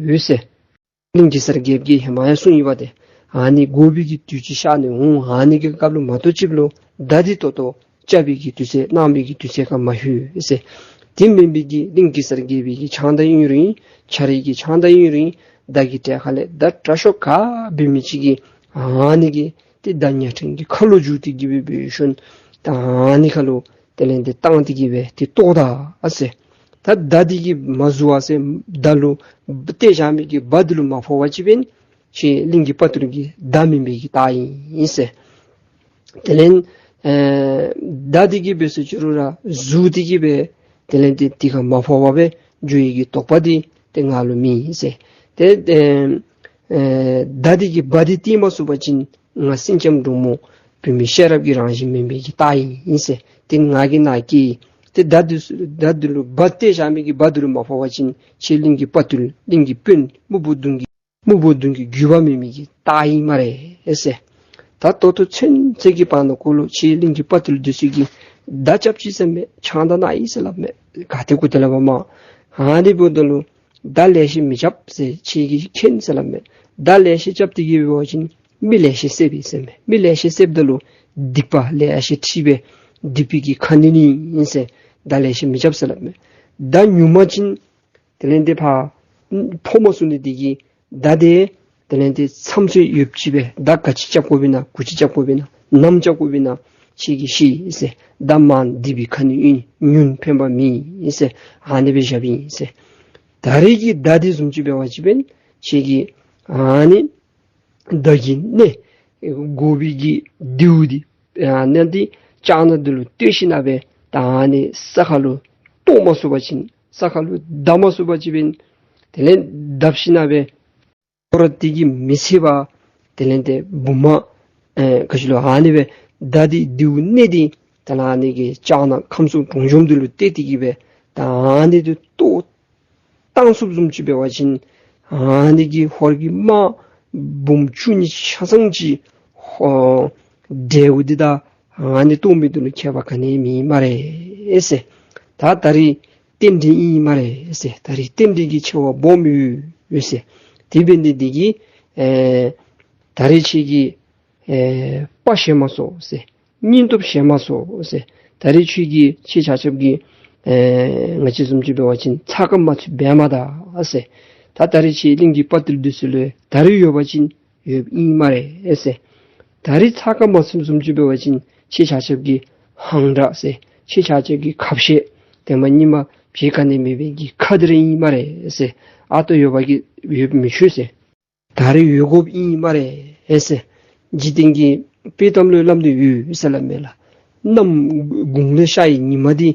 ཡོད་ཟེར། གླིང་གེ་སར་རྒྱལཔོ་གིས་ཧེ་མ་ཡང་གསུངས་ཡོད་པ་དེ། ཨ་ནི་དགོ་པའི་གི་དུས་ཅིག་ཤར་ནི་འོང་། ཨ་ནི་གི་སྐབས་ལུ་མ་གཏོགས་ཅིག་ལུ་མདའ་འདི་ཏོག་ཏོ་རྐྱབ་པའི་གི་དུས་ཚོད་གནང་བའི་གི་དུས་ཚོད་ཁར་མ་ལྷོད་ཟེར། དེ་མེན་པའི་གི་གླིང་གེ་སར་རྒྱལ་པོའི་གི་ཕྱག་མདའ་ཨིན་རུང་ཁྱོད་རའི་གི་ཕྱག་མདའ་ཨིན་རུང་མདའ་གི་གྲལ་ཁ་ལས་མདའ་དྲག་ཤོས་ག་འབད་མི་ཅིག་གིས་ཨ་ནི་གི་ཏེ་མདའ་ཉ་ཕྲན་གྱི་ཁ་ལུ་འཇུ་སྟེ་གི་སྦེ་འབད་ཞིནམ་ད་ཨ་ནི་ཁ་ལུ་དེ་ལས་ཏེ་བཏང་སྟེ་གི་སྦེ་ཏེ་བཏོག་ད་ཨ་ཟེར། ད་མདའ་འདི་གིས་མ་བཟོ་བ་ཟེར། མདའ་ལུ་གཏད་བཞག་མི་གི་འབའ་འདི་ལུ་མ་ཕོག་པ་ཅིན་ཁྱེད་གླིང་གི་དཔའ་ཐུལ་གྱི་མདའ་མེན་པའི་གི་རྟགས་ཨིན་ཟེར། དེ་ལས་ཨེ་མདའ་འདི་གིས་འབད་སོང་ཅི་རུང་ར་གཟུགས་འདི་གིས་སྦེ་དེ་ལས་ཏེ་དེ་ཁར་མ་ཕོག་པར་སྦེ་འགྱོ་ཡི་གི་དོགས་པ་འདི་ཏེ་ང་ལུ་མེད་ཟེར། ཏེ་ཨེ་ཨེ་མདའ་འདི་གིས་འབའ་འདི་གཏད་མ་ཚུགས་པ་ཅིན་ང་སེང་ལྕམ་འབྲུག་མོ་བུད་མེད་ཤེས་རབ་ཀྱི་རང་བཞིན་མེན་པའི་གི་རྟགས་ཨིན་ཟེར། ཏེ་ང་གིས་ནཱ་སྐྱེལ། ཏེ་མདའ་འདི་མདའ་འདི་ལུ་འབའ་གཏད་བཞག་མི་གི་འབའ་འདི་ལུ་མ་ཕོག་པ་ཅིན་ཁྱེད་གླིང་གི་དཔའ་ཐུལ་གླིང་གི་དཔོན་སྨུག་པོ་གདོང་གི་སྨུག་པོ་གདོང་གི་རྒྱུད་པ་མེན་མི་གི་རྟགས་ཨིན་སྨ་རེ་ཟེར། ད་ད་ལྟོ་ཚུན་ཚོད་ཀྱི་བར་ན་ཁོ་ལུ་ཁྱེད་གླིང་གི་དཔའ་ཐུལ་འདི་ཚུ་གིས་མདའ་རྐྱབ་ཅི་ཟེར་མས། ཕྱག་མདའ་གནང་ཡི་ཟེར་སླབ་མས། ག་ཏེ་གུ་ཏེ་སླབ་པ་མས། ཨ་ནི་འབདཝ་ད་ལུ་མདའ་ལེ་ཤ་མི་རྐྱབ་ཟེར་ཁྱེད་ཀྱིས་མཁྱེན་ཟེར་སླབ་མས། མདའ་ལེ་ཤ་རྐྱབ་སྟེ་གི་འབད་བ་ཅིན་མི་ལེ་ཤ་བསད་པས་ཟེར་མས། མི་ལེ་ཤ་བསདཔ་ད་ལུ་སྡིག་པ་ལེ་ཤ་འཁྲི་བས་སྡིག་པའི་གི་ཁ་གནོན་ནི་ཨིན་ཟེར། མདའ་ལེ་ཤ་མི་རྐྱབ་ཟེར་སླབ་མས། མདའ་ཉུང་མ་ཅིན་དེ་ལས་ཏེ་ཕར་ཕོག་མ་ཚུགས་ནི་འདི་གིས་མདའ་འདི་དེ་ལས་ཏེ་མཚམས་ཚོད་ཡོདཔ་ཅིག་སྦེ་མདའ་ག་ཅི་རྐྱབ་དགོཔ་ཨིན་ན་གུ་ཅི་རྐྱབ་དགོཔ་ཨིན་ན་ནམ་རྐྱབ་དགོཔ་ཨིན་ན་ཁྱེད་ཀྱིས་ཤེས་ཟེར། མདའ་མང་སྡིག་པའི་ཁ་གནོན་ཨིན། ཉུང་ཕན་པ་མེད་ཟེར། ཨ་ནི་སྦེ་བཞགཔ་ཨིན་ཟེར། ད་རེས་ཀྱི་མདའ་འདི་བཟུམ་ཅིག་འབད་བ་ཅིན་ཁྱེད་ཀྱིས་ཨ་ནི་མདའ་གི་སྣེ་དགོ་པའི་གི་མདེའུ་འདི་ཨ་ནི་འདི་ལྕགས་སྣ་འདི་ལུ་གཏད་ཞིནམ་ལས་ད་ཨ་ནི་ས་ཁ་ལུ་ བཏོག་མ་ཚུགས་པ་ཅིན་ས་ཁ་ལུ་བརྡབ་མ་ཚུགས་པ་ཅིན་འབདན་དེ་ལས་བརྡབ་ཞིནམ་ལས་ཁོ་ར་དེ་གིས་མི་ཚད་པར་དེ་ལས་དེ་བུམོ་ཨེ་ག་ཅི་ལོ་ཨ་ནི་སྦེ་མདའ་འདི་མདེའུ་སྣེ་འདི་ད་ལ་ཨ་ནི་གི་ལྕགས་ནག་ཁམས་གསུམ་གྲོང་འཇོམས་འདི་ལུ་གཏད་དེ་གི་སྦེ་ད་ཨ་ནི་འདི་བཏོག་བཏང་ཚུགསཔ་བཟུམ་ཅིག་འབད་བ་ཅིན་ཨ་ནི་གི་ཧོར་གྱི་དམག་འབུམ་བཅུ་གཉིས་ཆ་ཚང་ཅིག་ཧོ་འདྲེ་འདི་དང་ཨ་ནི་བཏོག་མི་འདི་ལུ་ཁྱད་པར་ག་ནི་མེད་སྨ་རེ་ཟེར། ད་ད་རིས་རྟེན་འབྲེལ་ཨིན་སྨ་རེ་ཟེར། ད་རིས་རྟེན་འབྲེལ་གྱི་ཆེ་བ་སྦོམ་ཡོད་ཟེར། དེ་འབད་ནི་འདི་གིས་ཨེ་ད་རིས་ཁྱེད་ཀྱིས་ཨེ་དཔའ་བཞེས་མ་སོང་ཟེར། སྙིང་སྟོབས་བཞེས་མ་སོང་ཟེར། ད་རིས་ཁྱེད་ཀྱིས་ཁྱེད་ཆ་ཁྱབ་ཀྱིས་ཨེ་ང་བཅས་བཟུམ་ཅིག་འབད་བ་ཅིན་ཚ་ཁ་མ་ཚུད་འབད་མ་ད་ཟེར། ད་ད་རིས་ཁྱེད་གླིང་གི་དཔའ་བརྟུལ་འདི་ཚུ་ལུ་ད་རིས་ཡོད་པ་ཅིན་ཡོདཔ་ཨིན་སྨ་རེ་ཟེར། ད་རིས་ཚ་ཁ་མ་ཚུདཔ་བཟུམ་ཅིག་འབད་བ་ཅིན་ཁྱེད་ཆ་ཁྱབ་ཀྱི་ཧང་སྒྲ་ཟེར། ཁྱེད་ཆ་ཁྱབ་ཀྱི་ཁ་བཤད་དེ་མ་ཉིན་མ་བྱེད་ག་ནི་མེད་པའི་གི་ཁ་འདི་ར་ཨིན་སྨ་རེ་ཟེར། ཨ་ཏོ་ཡོད་པ་གི་ཡོད་མི་ཆོག་ཟེར། ད་རིས་ཡོད་དགོཔ་ཨིན་སྨ་རེ་ཟེར། འཇིག་རྟེན་གྱི་དཔེ་གཏམ་ལུ་སླབ་སྟེ་ཡོད་ཟེར་སླབ་མས་ལགས། གནམ་དགུང་ལས་ཤར་བའི་ཉིམ་འདི་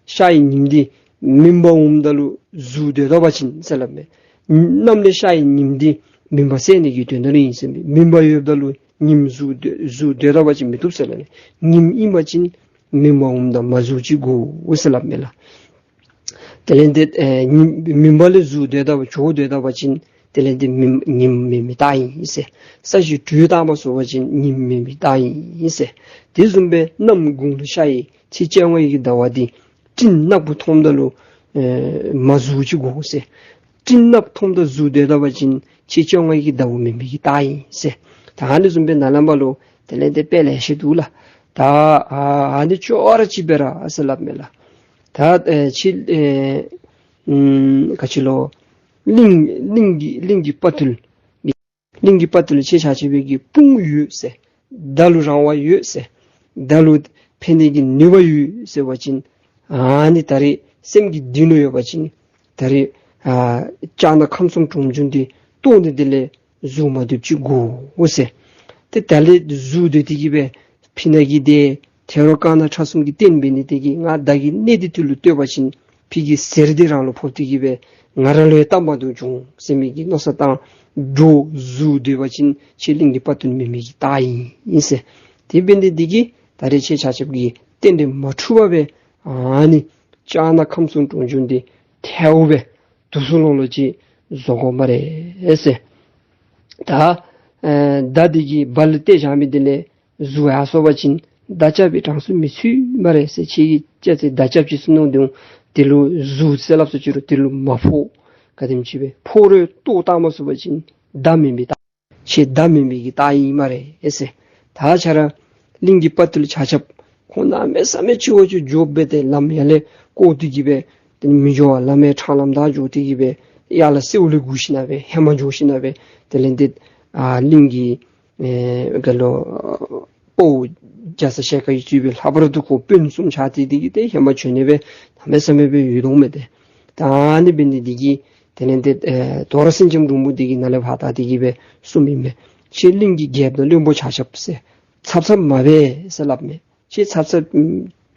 ཤར་བའི་ཉིམ་འདི་མུན་པ་འོངམ་ད་ལུ་གཟུགས་སྡོད་ད་པ་ཅིན་ཟེར་སླབ་མས། གནམ་ལས་ཤར་བའི་ཉིམ་འདི་མུན་པ་སེལ་ནི་གི་དོན་དག་ལུ་ཨིན་ཟེར་མས། མུན་པ་ཡོདཔ་ད་ལུ་ཉིམ་གཟུགས་སྡོད་གཟུགས་སྡོད་ད་པ་ཅིན་མི་བཏུབ་ཟེར་སླབ་མས། ཉིམ་ཨིན་པ་ཅིན་མུན་པ་འོངམ་ད་མ་གཟུགས་ཅིག་དགོ་ཟེར་སླབ་མས་ལགས། དེ་ལས་འདི་ཨེ་ཉིམ་མུན་པ་ལས་གཟུགས་སྡོད་ད་པ་ཅིན་གཟུགས་སྡོད་ད་པ་ཅིན་དེ་ལས་འདི་མི་ཉིམ་མེད་མི་རྟགས་ཨིན་ཟེར། ས་གཞི་དྲོད་བཏང་མ་ཚུགས་པ་ཅིན་ཉིམ་མེད་མི་རྟགས་ཨིན་ཟེར། དེ་བཟུམ་སྦེ་གནམ་དགུང་ལུ་ཤར་བའི་ཚེས་བཅོ་ལྔ་གི་ཟླ་བ་འདི་སྤྲིན་ནག་པོ་མཐོངམ་ད་ལུ་ཨེ་མ་གཟུགས་ཅིག་དགོ་ཟེར། སྤྲིན་ནགཔོ་མཐོངམ་ད་གཟུགས་སྡོད་ད་པ་ཅིན་ཚེས་བཅོ་ལྔ་གི་ཟླཝ་མེན་མི་གི་རྟགས་ཨིན་ཟེར། ད་ཨ་ནི་བཟུམ་སྦེ་ནཱ་ལས་ཕར་ལུ་དེ་ལས་འདི་དཔེ་ལེ་ཤ་འདུག་ལགས། ད་ཨ་ཨ་ནི་ཅོག་ར་གཅིག་པ་ར་ཟེར་སླབ་མས་ལགས། ད་ཨེ་ཁྱེད་ཨེ་ཨམ་ག་ཅི་ལོ་གླིང་གླིང་གི་གླིང་གི་དཔའ་བརྟུལ་གླིང་གི་དཔའ་བརྟུལ་ཁྱེད་ཆ་ཁྱབ་ཀྱི་དཔུང་ཡོད་ཟེར། མདའ་ལུ་རང་དབང་ཡོད་ཟེར། མདའ་ལུ་ཕན་ནི་གི་ནུས་པ་ཡོད་ཟེར་བ་ཅིན་ཨ་ནི་ད་རིས་སེམས་ཀྱི་གཏིང་ལུ་ཡོད་པ་ཅིན་ད་རིས་ཨ་ལྕགས་ནག་ཁམས་གསུམ་གྲོང་འཇོམས་འདི་བཏོག་ནི་དེ་ལས་གཟུགས་མ་སྡོདཔ་ཅིག་དགོ་ཟེར། ཏེ་ད་ལས་གཟུགས་སྡོད་དེ་གི་སྦེ་ཕི་ན་གི་དེ་ཐེ་རོ་ཀ་ན་ཁྲག་གསུམ་གྱི་རྟེན་འབད་ནི་དེ་གིས་ང་བདག་གི་གནས་འདི་ཐུགས་ལུ་གཏད་པ་ཅིན་ཕི་གི་གཟེར་འདི་རང་ལུ་ཕོག་སྟེ་གི་སྦེ་ང་ར་ལུ་ཡང་སྟབས་མ་བདེཝ་འབྱུང་ཟེར་མི་གི་མནོ་བསམ་བཏང་འགྱོ། གཟུགས་སྡོད་པ་ཅིན་ཁྱེད་གླིང་གི་དཔའ་བརྟུལ་མེན་མི་གི་རྟགས་ཨིན་ཟེར། དེ་འབད་ནི་དེ་གིས་ད་རེས་ཁྱེད་ཆ་ཁྱབ་ཀྱི་རྟེན་འབྲེལ་མ་འཁྲུལ་བར་སྦེ་ཨ་ནི་ལྕགས་ནག་ཁམས་གསུམ་གྲོང་འཇོམས་འདི་ཐལཝ་སྦེ་དུས་སུ་ལོང་ལོང་ཅིག་བཟོ་དགོ་སྨ་རེ་ཟེར། ད་ཨེ་མདའ་འདི་གི་སྦལ་ལུ་གཏད་བཞག་མི་འདི་ལས་གཟུགས་ཡར་སོང་པ་ཅིན་མདའ་རྐྱབ་པའི་གྲངས་སུ་མི་ཚུད་སྨ་རེ་ཟེར། ཁྱེད་ཀྱིས་ཅིག་ཟེར་མདའ་རྐྱབ་ཅི་ཟེར་མནོ་དོ། དེ་ལུ་གཟུགས་ཟེར་སླབ་སོ་ཅི་རུང་དེ་ལུ་མ་ཕོག། ག་དེམ་ཅིག་སྦེ་ཕོག་རུང་བཏོག་བཏང་མ་ཚུགས་པ་ཅིན་མདའ་མེན་པའི་རྟགས། ཁྱེད་མདའ་མེན་པའི་གི་རྟགས་ཨིན་སྨ་རེ་ཟེར། ད་ཁྱེད་ར་གླིང་གི་དཔའ་བརྟུལ་ཆ་ཁྱབ་ཁོང་གནམ་མེད་ས་མེད་སྤྱི་བོ་ཅིག་འཇོག་སྦེ་ཏེ་ལམ་ཡར་ལས་བཀོག་སྟེ་གི་སྦེ་ཏེ་མི་འགྱོ་བར་ལམ་ཡང་འཕྲང་ལམ་བདའ་འགྱོ་སྟེ་གི་སྦེ་ཡར་ལ་སེའུ་ལུ་སྒུར་ཞིན་ན་སྦེ་ཧེ་མ་འགྱོ་ཞིན་ན་སྦེ་དེ་ལས་འདི་ཨ་གླིང་གི་ཨེ་ག་ལོ་དཔའ་བོ་རྒྱ་ཚ་ཞལ་དཀར་གྱིས་གཙོས་པའི་ལྷག་པར་དུ་ཁོ་དཔོན་གསུམ་ཆ་ཏེ་དེ་གིས་ཏེ་ཧེ་མ་བྱོན་ནི་སྦེ་གནམ་མེད་ས་མེད་སྦེ་ཡོད་དོ་མས་ཏེ། ད་ཨ་ནི་འབད་ནི་དེ་གིས་དེ་ལས་འདི་ཨེ་དོ་རུང་སེང་ལྕམ་འབྲུག་མོ་དེ་གིས་ནཱ་ལས་ཕར་ད་དེ་གིས་སྦེ་གསུངམ་ཨིན་མས། ཁྱེད་གླིང་གི་རྒྱལཔོ་དང་བློན་པོ་ཆ་ཁྱབ་ཟེར་འཚབ་འཚབ་མ་འབད་ཟེར་སླབ་མས། ཁྱེད་འཚབ་འཚབ་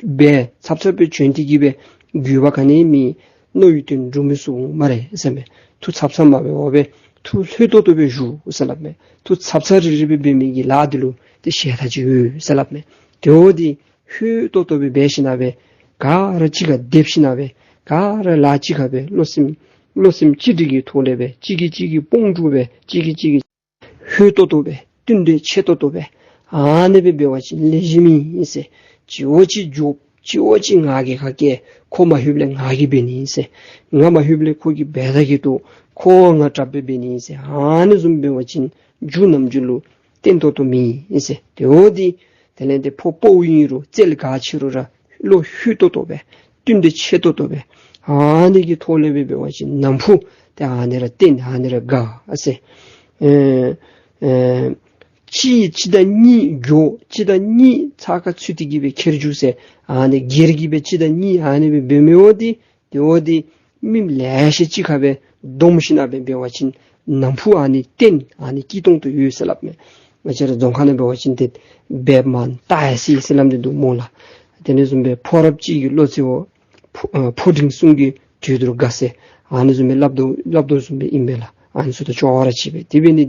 འབད་འཚབ་འཚབ་སྦེ་བྱོན་ཏེ་གི་སྦེ་དགོས་པ་ག་ནི་མེད། མནོ་ཡུལ་དོན་འགྲུབ་མི་ཚུགས་སྨ་རེ་ཟེར་མས། ཐུགས་འཚབ་འཚབ་མ་འབད་བར་སྦེ་ཐུགས་ལྷོད་ཏོག་ཏོ་སྦེ་བཞུགས་ཟེར་སླབ་མས། ཐུགས་འཚབ་འཚབ་རིག་རིག་སྦེ་འབད་མི་གི་ལཱ་འདི་ལུ་ཏེ་ཞན་ཐང་ཅིག་ཡོད་ཟེར་སླབ་མས། དེ་འོ་འདི་ལྷོད་ཏོག་ཏོ་སྦེ་འབད་ཞིན་ན་སྦེ་ག་ར་གཅིག་ཁར་སྡེབ་ཞིན་ན་སྦེ་ག་ར་ལཱ་གཅིག་ཁར་སྦེ་བློ་སེམས་བློ་སེམས་གཅིག་སྒྲིལ་གྱི་ཐོག་ལས་སྦེ་གཅིག་གིས་གཅིག་གི་དཔུང་གྲོགས་སྦེ་གཅིག་གིས་གཅིག་གི་ལྷོད་ཏོག་ཏོ་སྦེ་བསྟུན་གྲོས་ཆེ་ཏོག་ཏོ་སྦེ་ཨ་ནི་སྦེ་འབད་བ་ཅིན་ལེགས་ཤོམ་ཨིན་ཟེར། གཅིག་འོ་གཅིག་འགྱོ་གཅིག་འོ་གཅིག་ང་གིས་ཁ་སྐད། ཁོ་མ་ལྷོདཔ་ལས་ང་གིས་འབད་ནི་ཨིན་ཟེར། ང་མ་ལྷོདཔ་ལས་ཁོ་གིས་འབད་ད་གི་འདུག། ཁོ་ང་དྲགཔ་སྦེ་འབད་ནི་ཨིན་ཟེར། ཨ་ནི་བཟུམ་འབད་བ་ཅིན་རྒྱུ་ནམ་རྒྱུན་ལུ་བརྟན་ཏོག་ཏོ་མེད་ཨིན་ཟེར། དེ་འོ་འདི་དེ་ལས་འདི་ཕོ་དཔའ་བོ་ཨིན་རུང་རྩལ་ག་ཆེ་རུང་ར་བློ་ལྷོད་ཏོག་ཏོ་སྦེ་བསྟུན་གྲོས་ཆེ་ཏོག་ཏོ་སྦེ་ཨ་ནི་གི་ཐོག་ལས་སྦེ་འབད་བ་ཅིན་ནམ་ཕུགས་ཏེ་ཨ་ནི་ར་བརྟན་ཨ་ནི་ར་དགའ་ཟེར། ཨེ་ཨེ་གཅིག་གཅིག་དང་གཉིས་འགྱོ་གཅིག་དང་གཉིས་ཚགས་ཁར་ཚུད་དེ་གི་སྦེ་ཁྱེར་འགྱོ་ཟེར། ཨ་ནི་སྒེར་གྱི་སྦེ་གཅིག་དང་གཉིས་ཨ་ནི་སྦེ་འབད་མི་འོ་འདི་དེ་འོ་འདི་མི་ལེ་ཤ་གཅིག་ཁར་སྦེ་བསྡོམས་ཞིན་ན་སྦེ་འབད་བ་ཅིན་ནམ་ཕུགས་ཨ་ནི་བརྟན་ཨ་ནི་སྐྱིད་ཏོང་ཏོ་ཡོད་ཟེར་སླབ་མས། ང་བཅས་ར་རྫོང་ཁ་ནང་འབད་བ་ཅིན་ཏེ་འབདཝ་མ་ནུས་ལྟ་ཡ་སི་ཟེར་སླབ་སྟེ་འདུག་སྨོ་ལགས། དེ་ནི་བཟུམ་སྦེ་ཕོ་རབ་གཅིག་གིས་བློ་རྩེ་བ་ ཕོ་ཨ་ཕོ་འབྲིང་གསུམ་གྱི་དུས་དུར་དགའ་ཟེར། ཨ་ནི་བཟུམ་སྦེ་སླབ་དོ་སླབ་དོ་བཟུམ་སྦེ་ཨིན་པས་ལགས། ཨ་ནི་ཚུ་དང་ཅོག་ར་འཐདཔ་སྦེ། དེ་འབད་ནི་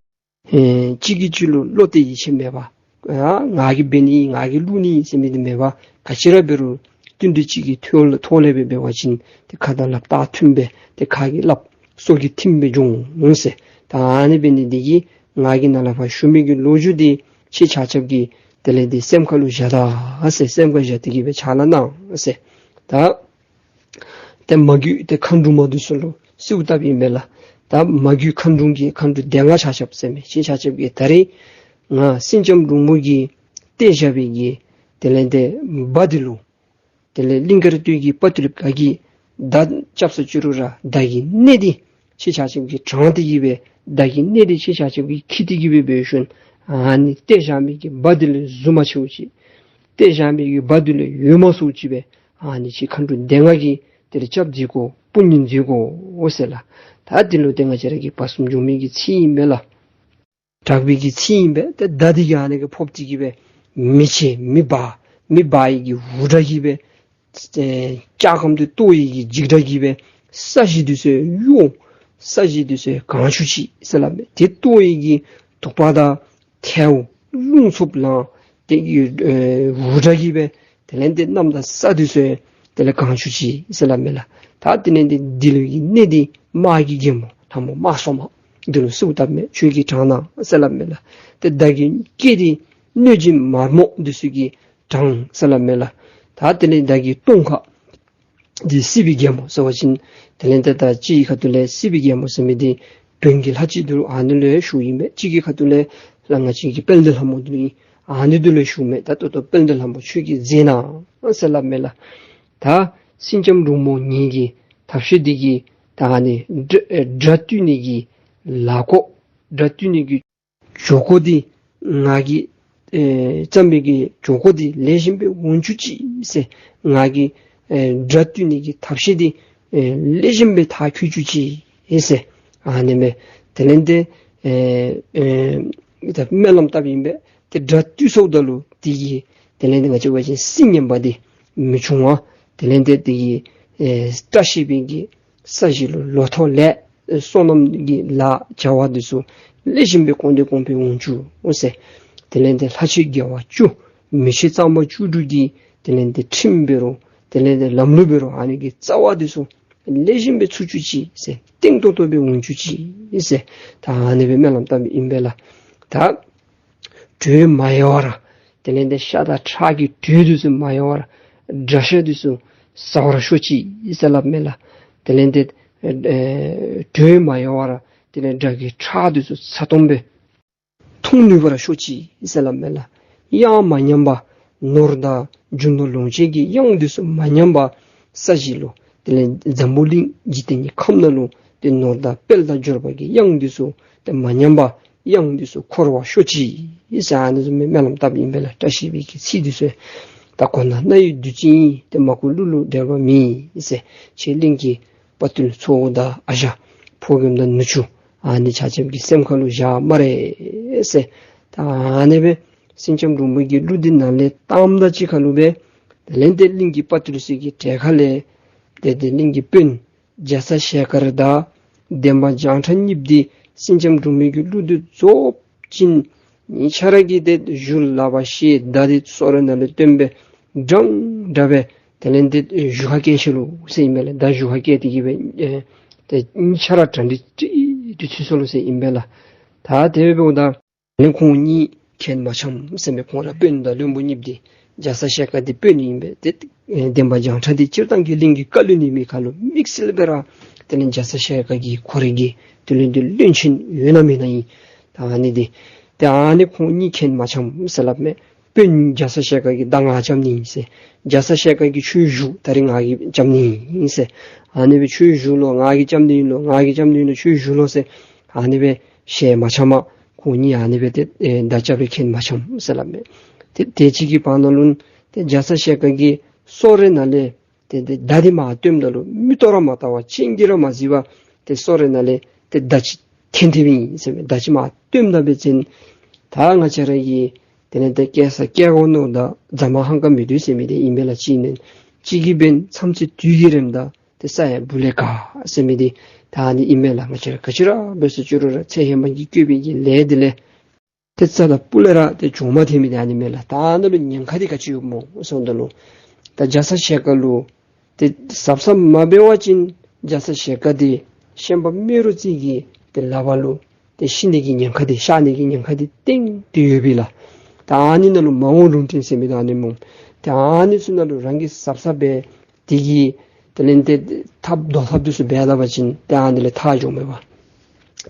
ཨེ་གཅིག་གིས་གཅིག་ལུ་བློ་གཏད་ཡིད་ཆེས་མེད་པར། ཨ་ང་གིས་འབད་ནི་ང་གིས་བླུག་ནི་ཟེར་མི་འདི་མེད་པར། ག་ཅི་ར་འབད་རུང་བསྟུན་གྲོས་གཅིག་གི་ཐོག་ལས་ཐོག་ལས་སྦེ་འབད་བ་ཅིན་ཏེ་ཁ་དང་ལགཔ་ད་མཐུན་སྦེ་ཏེ་ཁ་གིས་སླབ་སོ་གིས་ཐིམ་སྦེ་འགྱོ་འོང་ཟེར། ད་ཨ་ནི་འབད་ནི་འདི་གིས་ང་གིས་ནཱ་ལས་ཕར་ཞུ་མི་གི་ལོ་རྒྱུས་འདི་ཁྱེད་ཆ་ཁྱབ་ཀྱིས་དེ་ལས་འདི་སེམས་ཁ་ལུ་བཞག་ད་ཟེར། སེམས་ཁར་བཞག་སྟེ་གི་སྦེ་ཕྱག་ལཱ་གནང་ཟེར། ད་ཏེ་མ་གུ་ཏེ་མཁའ་འགྲོ་མ་འདི་ཚུ་ལུ་གསོལཝ་བཏབ་ཨིན་པས་ལགས། ད་མ་གུ་མཁའ་འགྲོ་གི་མཁའ་འགྲོ་སྡེ་ལྔ་ཆ་ཁྱབ་ཟེར་མི་ཁྱེད་ཆ་ཁྱབ་ཀྱིས་ད་རིས་ང་སེང་ལྕམ་འབྲུག་མོ་གིས་གཏད་བཞག་པའི་གི་དེ་ལས་ཏེ་སྦ་འདི་ལུ་དེ་ལས་གླིང་དཀར་སྟོད་ཀྱི་དཔའ་བརྟུལ་ག་གིས་མདའ་རྐྱབ་ས་ཅི་རུང་ར་མདའ་གི་སྣེ་འདི་ཁྱེད་ཆ་ཁྱབ་ཀྱིས་དྲངས་ཏེ་གི་སྦེ་མདའ་གི་སྣེ་འདི་ཁྱེད་ཆ་ཁྱབ་ཀྱིས་འཁྱིད་དེ་གི་སྦེ་འབད་ཞིནམ་ཨ་ནི་གཏད་བཞག་མི་གི་སྦ་འདི་ལས་ཟུར་མ་ཆོད་ཅིག། གཏད་བཞག་མི་གི་སྦ་འདི་ལས་ཡོལ་མ་སོང་ཅིག་སྦེ་ཨ་ནི་ཁྱེད་མཁའ་འགྲོ་སྡེ་ལྔ་གིས་དེ་ལས་སྐྱབས་མཛད་དགོ་དཔུང་གཉེན་མཛད་དགོ་འོ་ཟེར་ལགས། ད་འདི་ལུ་ཏེ་ང་བཅས་ར་གི་བར་གསུམ་འབྱུང་མི་གི་ཚིག་ཨིན་པས་ལགས། དྲག་པོའི་གི་ཚིག་ཨིན་པས། ཏེ་མདའ་འདི་གིས་ཨ་ནི་གིས་ཕོག་སྟེ་གི་སྦེ་མེ་ཆེ་མེ་འབར་མེ་འབར་ཡི་གི་འུར་སྒྲ་གིས་སྦེ་ཨེ་ལྕགས་སྒམ་འདི་གཏོར་ཡི་གི་འཇིགས་སྒྲ་གིས་སྦེ་ས་གཞི་འདི་ཚུ་གཡོ། ས་གཞི་འདི་ཚུ་གང་བཅུག་ཅི་ཟེར་སླབ་མས། ཏེ་གཏོར་ཡི་གི་དུ་པ་དང་ཐལཝ་རླུང་འཚུབ་ལངས་ཏེ་གི་ཨེ་འུར་སྒྲ་གིས་སྦེ་དེ་ལས་ཏེ་གནམ་དང་ས་འདི་ཚུ་དེ་ལས་གང་བཅུག་ཅི་ཟེར་སླབ་མས་ལགས། ད་དེ་ལས་ཏེ་འདི་ལུ་གི་སྣེ་འདི་དམག་གི་རྒྱལ་མོ་ལྷ་མོ་དམག་ཟོར་མ་འདི་ལུ་གསོལཝ་བཏབ་མས། ཁྱོད་ཀྱིས་དྲངས་གནང་ཟེར་སླབ་མས་ལགས། ཏེ་མདའ་གི་སྐད་འདི་གནོད་སྦྱིན་མར་མོ་འདི་ཚུ་གིས་དྲངས་ཟེར་སླབ་མས་ལགས། ད་དེ་ལས་མདའ་གི་སྟོང་ཁ་འདི་སྲིད་པའི་རྒྱལ་མོ་ཟེར་བ་ཅིན་དེ་ལས་ཏེ་ད་ཅིག་གི་ཁ་ཐུག་ལས་སྲིད་པའི་རྒྱལ་མོ་ཟེར་མི་འདི་བོན་གྱི་ལྷ་ཅིག་འདུག། ཨ་ནི་ལུ་ཡང་ཞུཝ་ཨིན་པས། ཅིག་གི་ཁ་ཐུག་ལས་ལྷ་ང་བཅས་ཀྱི་དཔལ་ལྡན་ལྷ་མོ་འདུག། ཨ་ནི་འདི་ལུ་ཡང་ཞུཝ་མས། ད་ད་ལྟོ་དཔལ་ལྡན་ལྷ་མོ་ཁྱོད་ཀྱིས་མཛད་གནང་ཟེར་སླབ་མས་ལགས། ད་སེང་ལྕམ་འབྲུག་མོ་ངེ་གི་ཐབས་ཤེས་འདི་གིས་ད་ཨ་ནི་དགྲ་ཨེ་དགྲ་བཏུལ་ནི་གི་ལཱ་ཁོ་དགྲ་བཏུལ་ནི་གི་ཇུས་ཁོ་འདི་ང་གིས་ཨེ་བརྩམས་པའི་གི་ཇུས་ཁོ་འདི་ལེགས་ཤོམ་སྦེ་འོང་བཅུག་ཅིག་ཟེར། ང་གིས་ཨེ་དགྲ་བཏུལ་ནི་གི་ཐབས་ཤེས་འདི་ཨེ་ལེགས་ཤོམ་སྦེ་མཐར་འཁྱོལ་བཅུག་ཅིག་ཟེར། ཨ་ནི་སྦེ་དེ་ལས་ཏེ་ཨེ་ཨེ་ད་སྨོན་ལམ་བཏབ་ཨིན་པས། ཏེ་དགྲ་བཏུལ་སོངམ་ད་ལུ་དེ་གིས་དེ་ལས་ཏེ་ང་བཅས་འབད་བ་ཅིན་སྲིད་ངན་པ་འདི་མི་འབྱུང་བ། དེ་ལས་ཏེ་དེ་གིས་ཨེ་བཀྲ་ཤིས་པའི་གི་ས་གཞི་ལུ་ལོ་ཐོག་ལས་སོ་ནམ་གྱི་ལཱ་བྱ་བ་འདི་ཚུ་ལེགས་ཤོམ་སྦེ་གོང་དུ་གོང་འཕེལ་འོང་བཅུག་འོང་ཟེར། དེ་ལས་ཏེ་ལྷ་ཆོས་དགེ་བ་བཅུ་མི་ཆོས་གཙང་མ་བཅུ་དྲུག་གི་དེ་ལས་ཏེ་ཁྲིམས་འབད་རུང་དེ་ལས་ཏེ་ལམ་ལུགས་འབད་རུང་ཨ་ནི་གི་རྩ་བ་འདི་ཚུ་ལེགས་ཤོམ་སྦེ་ཚུགས་བཅུག་ཅིག་ཟེར། བརྟན་ཏོག་ཏོ་སྦེ་འོང་བཅུག་ཅིག་ཟེར། ད་ཨ་ནི་སྦེ་སྨོན་ལམ་བཏབ་ཨིན་པས་ལགས། ད་དྲོད་མ་ཡལ་བར་དེ་ལས་ཏེ་ཤ་དང་ཁྲག་གི་དྲོད་འདི་ཚུ་མ་ཡལ་བར་དགྲ་ཤ་འདི་ཚུ་ཟ་བར་ཤོག་ཅིག་ཟེར་སླབ་མས་ལགས། དེ་ལས་ཏེ་ཨེ་དྲོད་མ་ཡལ་བར་དེ་ལས་དགྲ་གི་ཁྲག་འདི་ཚུ་ཚ་ཏོམ་སྦེ་འཐུང་ནུས་པར་ཤོག་ཅིག་ཟེར་སླབ་མས་ལགས། གཡང་མ་ཉམས་པར་ནོར་དང་རྒྱུ་ནོར་ལོངས་སྤྱོད་ཀྱི་གཡང་འདི་ཚུ་མ་ཉམས་པར་ས་གཞི་ལུ་དེ་ལས་འཛམ་བུ་གླིང་འཇིག་རྟེན་གྱི་ཁམས་ནང་ལུ་ཏེ་ནོར་དང་དཔལ་དང་འབྱོར་པ་གི་གཡང་འདི་ཚུ་ཏེ་མ་ཉམས་པར་གཡང་འདི་ཚུ་འཁོར་བར་ཤོག་ཅིག་ཟེར་ཨ་ནི་བཟུམ་སྦེ་སྨོན་ལམ་བཏབ་ཨིན་པས་ལགས། བཀྲ་ཤིས་པའི་གི་ཚིག་འདི་ཚུ་ད་གོ་ན་རྣ་ཡི་བདུད་རྩི་ཡིན། ཏེ་མ་གོ་གླུ་ལུ་འགྲེལ་པ་མེད་ཟེར། ཁྱེད་གླིང་གི་དཔའ་བརྟུལ་ཚ་བོ་དང་ཨ་ཞང་ཕོ་རྒནམ་དང་ནུ་གཅུང་ཨ་ནི་ཆ་ཁྱབ་ཀྱི་སེམས་ཁ་ལུ་བཞག་སྨ་རེ་ཟེར། ད་ཨ་ནི་སྦེ་སེང་ལྕམ་འབྲུག་མོ་གི་གླུ་འདི་ནཱ་ལས་བཏངམ་དང་གཅིག་ཁར་ལུ་སྦེ་དེ་ལས་ཏེ་གླིང་གི་དཔའ་བརྟུལ་ཚུ་གི་གྲལ་ཁ་ལས་ཏེ་ཏེ་གླིང་གི་དཔོན་རྒྱ་ཚ་ཞལ་དཀར་དང་འདན་མ་བྱང་ཁྲ་གཉིསཔོ་འདི་སེང་ལྕམ་འབྲུག་མོ་གི་གླུ་འདི་རྫོགས་ཞིནམ་གཉིས་ཆ་ར་གིས་ཏེ་གཞུ་ལག་པར་བཤེད་མདའ་འདི་སོ་རེ་ནང་ལས་བཏོན་སྦེ་འདྲན་འདྲ་སྦེ་དེ་ལས་ཏེ་གཞུ་ཁར་བཀལ་ཅི་ལོ་ཟེར་ཨིན་པས་ལགས། མདའ་གཞུ་ཁར་བཀལ་ཏེ་གི་སྦེ་ཨེ་ཏེ་གཉིས་ཆ་ར་གྲ་སྒྲིག་ཅིག་ཏུ་ཚུད་སོ་ལོ་ཟེར་ཨིན་པས་ལགས། ད་དེ་སྦེ་འབདཝ་ད་ལས་ཁོང་གཉིས་ཁྱད་མ་འཆམ་ཟེར་མས། ཁོང་ར་དཔོན་དང་བློན་པོ་གཉིསཔོ་འདི་རྒྱ་ཚ་ཞལ་དཀར་འདི་དཔོན་ཨིན་པས། ཏེ་ཨེ་འདན་མ་བྱང་ཁྲ་འདི་སྤྱིར་བཏང་གི་གླིང་གི་བཀའ་བློན་ཨིན་མི་ཁར་ལུ་དམིགས་བསལ་སྦེ་ར་དེ་ལས་རྒྱ་ཚ་ཞལ་དཀར་གྱིས་ཁོ་རའི་གི་དེ་ལས་ཏེ་བློན་ཆེན་ཡོད་ན་མེད་ན་ཨིན། ད་ཨ་ནི་འདི་ཏེ་ཨ་ནི་ཁོང་གཉིས་ཁྱད་མ་འཆམ་ཟེར་སླབ་མས། དཔོན་རྒྱ་ཚ་ཞལ་དཀར་གྱིས་མདའ་ང་རྐྱབ་ནི་ཨིན་ཟེར། རྒྱ་ཚ་ཞལ་དཀར་གྱིས་ཁྱོད་གཞུ་ད་རིས་ང་གིས་རྐྱབ་ནི་ཨིན་ཟེར། ཨ་ནི་སྦེ་ཁྱོད་གཞུ་ལོ་ང་གིས་རྐྱབ་ནི་ཨིན་ལོ་ང་གིས་རྐྱབ་ནི་ཨིན་ལོ་ཁྱོད་གཞུ་ལོ་ཟེར། ཨ་ནི་སྦེ་ཞལ་མ་འཆམ་པར་ཁོང་གཉིས་ཨ་ནི་སྦེ་ཏེ་ཨེ་མདའ་རྐྱབ་རུང་ཁྱད་མ་འཆམ་ཟེར་སླབ་མས། ཏེ་དེ་ཅིག་གི་བར་ན་ལུ་ཏེ་རྒྱ་ཚ་ཞལ་དཀར་གྱིས་སོ་རེ་ནང་ལས་ཏེ་ཏེ་མདའ་འདི་མར་བཏོནམ་ད་ལུ་མིག་ཏོ་ར་མ་བལྟ་བར་སྤྱན་གྱིས་ར་མ་གཟིགས་པར་ཏེ་སོ་རེ་ནང་ལས་ཏེ་མདའ་ཅིག་འཐེན་ཐལ་བའི་ཨིན་ཟེར་མས། མདའ་ཅིག་མར་བཏོནམ་ད་འབད་བ་ཅིན་ད་ང་བཅས་ར་གི་དེ་ལས་ཏེ་སྐྱེ་ས་སྐྱེ་སྒོ་ནོར་དང་རྫ་མ་ཧང་ཀ་མི་འདུག་ཟེར་མི་འདི་ཨིན་པས་ལགས། གཅིག་ནི་ ཅིག་གིས་འབདན་མཚམས་ཚོད་དུས་ཀྱི་རིམ་དང་ཏེ་ས་ཡང་སྦུག་ལས་ག་ཟེར་མི་འདི་ད་ཨ་ནི་ཨིན་མས་ལགས། ང་བཅས་ར་ག་ཅི་ར་འབད་ཟེར་ཅི་རུང་ར་ཚེ་ཧེ་མ་གི་བཀོད་པའི་གི་ལས་འདི་ལས་ཏེ་རྩ་དང་སྤུ་ལས་ར་ཏེ་བྱུང་མ་ཐལ་མི་འདི་ཨ་ནི་མས་ལགས། ད་ཨ་ནཱ་ལུ་ཉེན་ཁ་འདི་ག་ཅི་ཡོདཔ་སྨོ་ཟེརཝ་ད་ལུ་ད་རྒྱ་ཚ་ཞལ་དཀར་ལུ་ཏེ་གཟབ་གཟབ་མ་འབད་བ་ཅིན་རྒྱ་ཚ་ཞལ་དཀར་འདི་ཤན་པ་རྨེ་རུ་རྩེ་གི་ཏེ་ལག་པར་ལུ་ཏེ་ཤི་ནི་གི་ཉེན་ཁ་འདི་གཤགས་ནི་གི་ཉེན་ཁ་འདི་ཏན་ཏན་ཡོད་པས་ལགས། ད་ཨ་ནི་ནང་ལུ་མ་འོངས་ལུང་བསྟན་ཟེར་མི་འདི་ཨ་ནི་སྨོ། ད་ཨ་ནི་ཚུ་ནང་ལུ་རང་གིས་གཟབ་གཟབ་འབད་དེ་གིས་དེ་ལས་ཏེ་ཐབས་བཟློག་ཐབས་འདི་ཚུ་འབད་ད་པ་ཅིན་ཏེ་ཨ་ནི་ལས་ཐར་འགྱོཝ་མས་པ།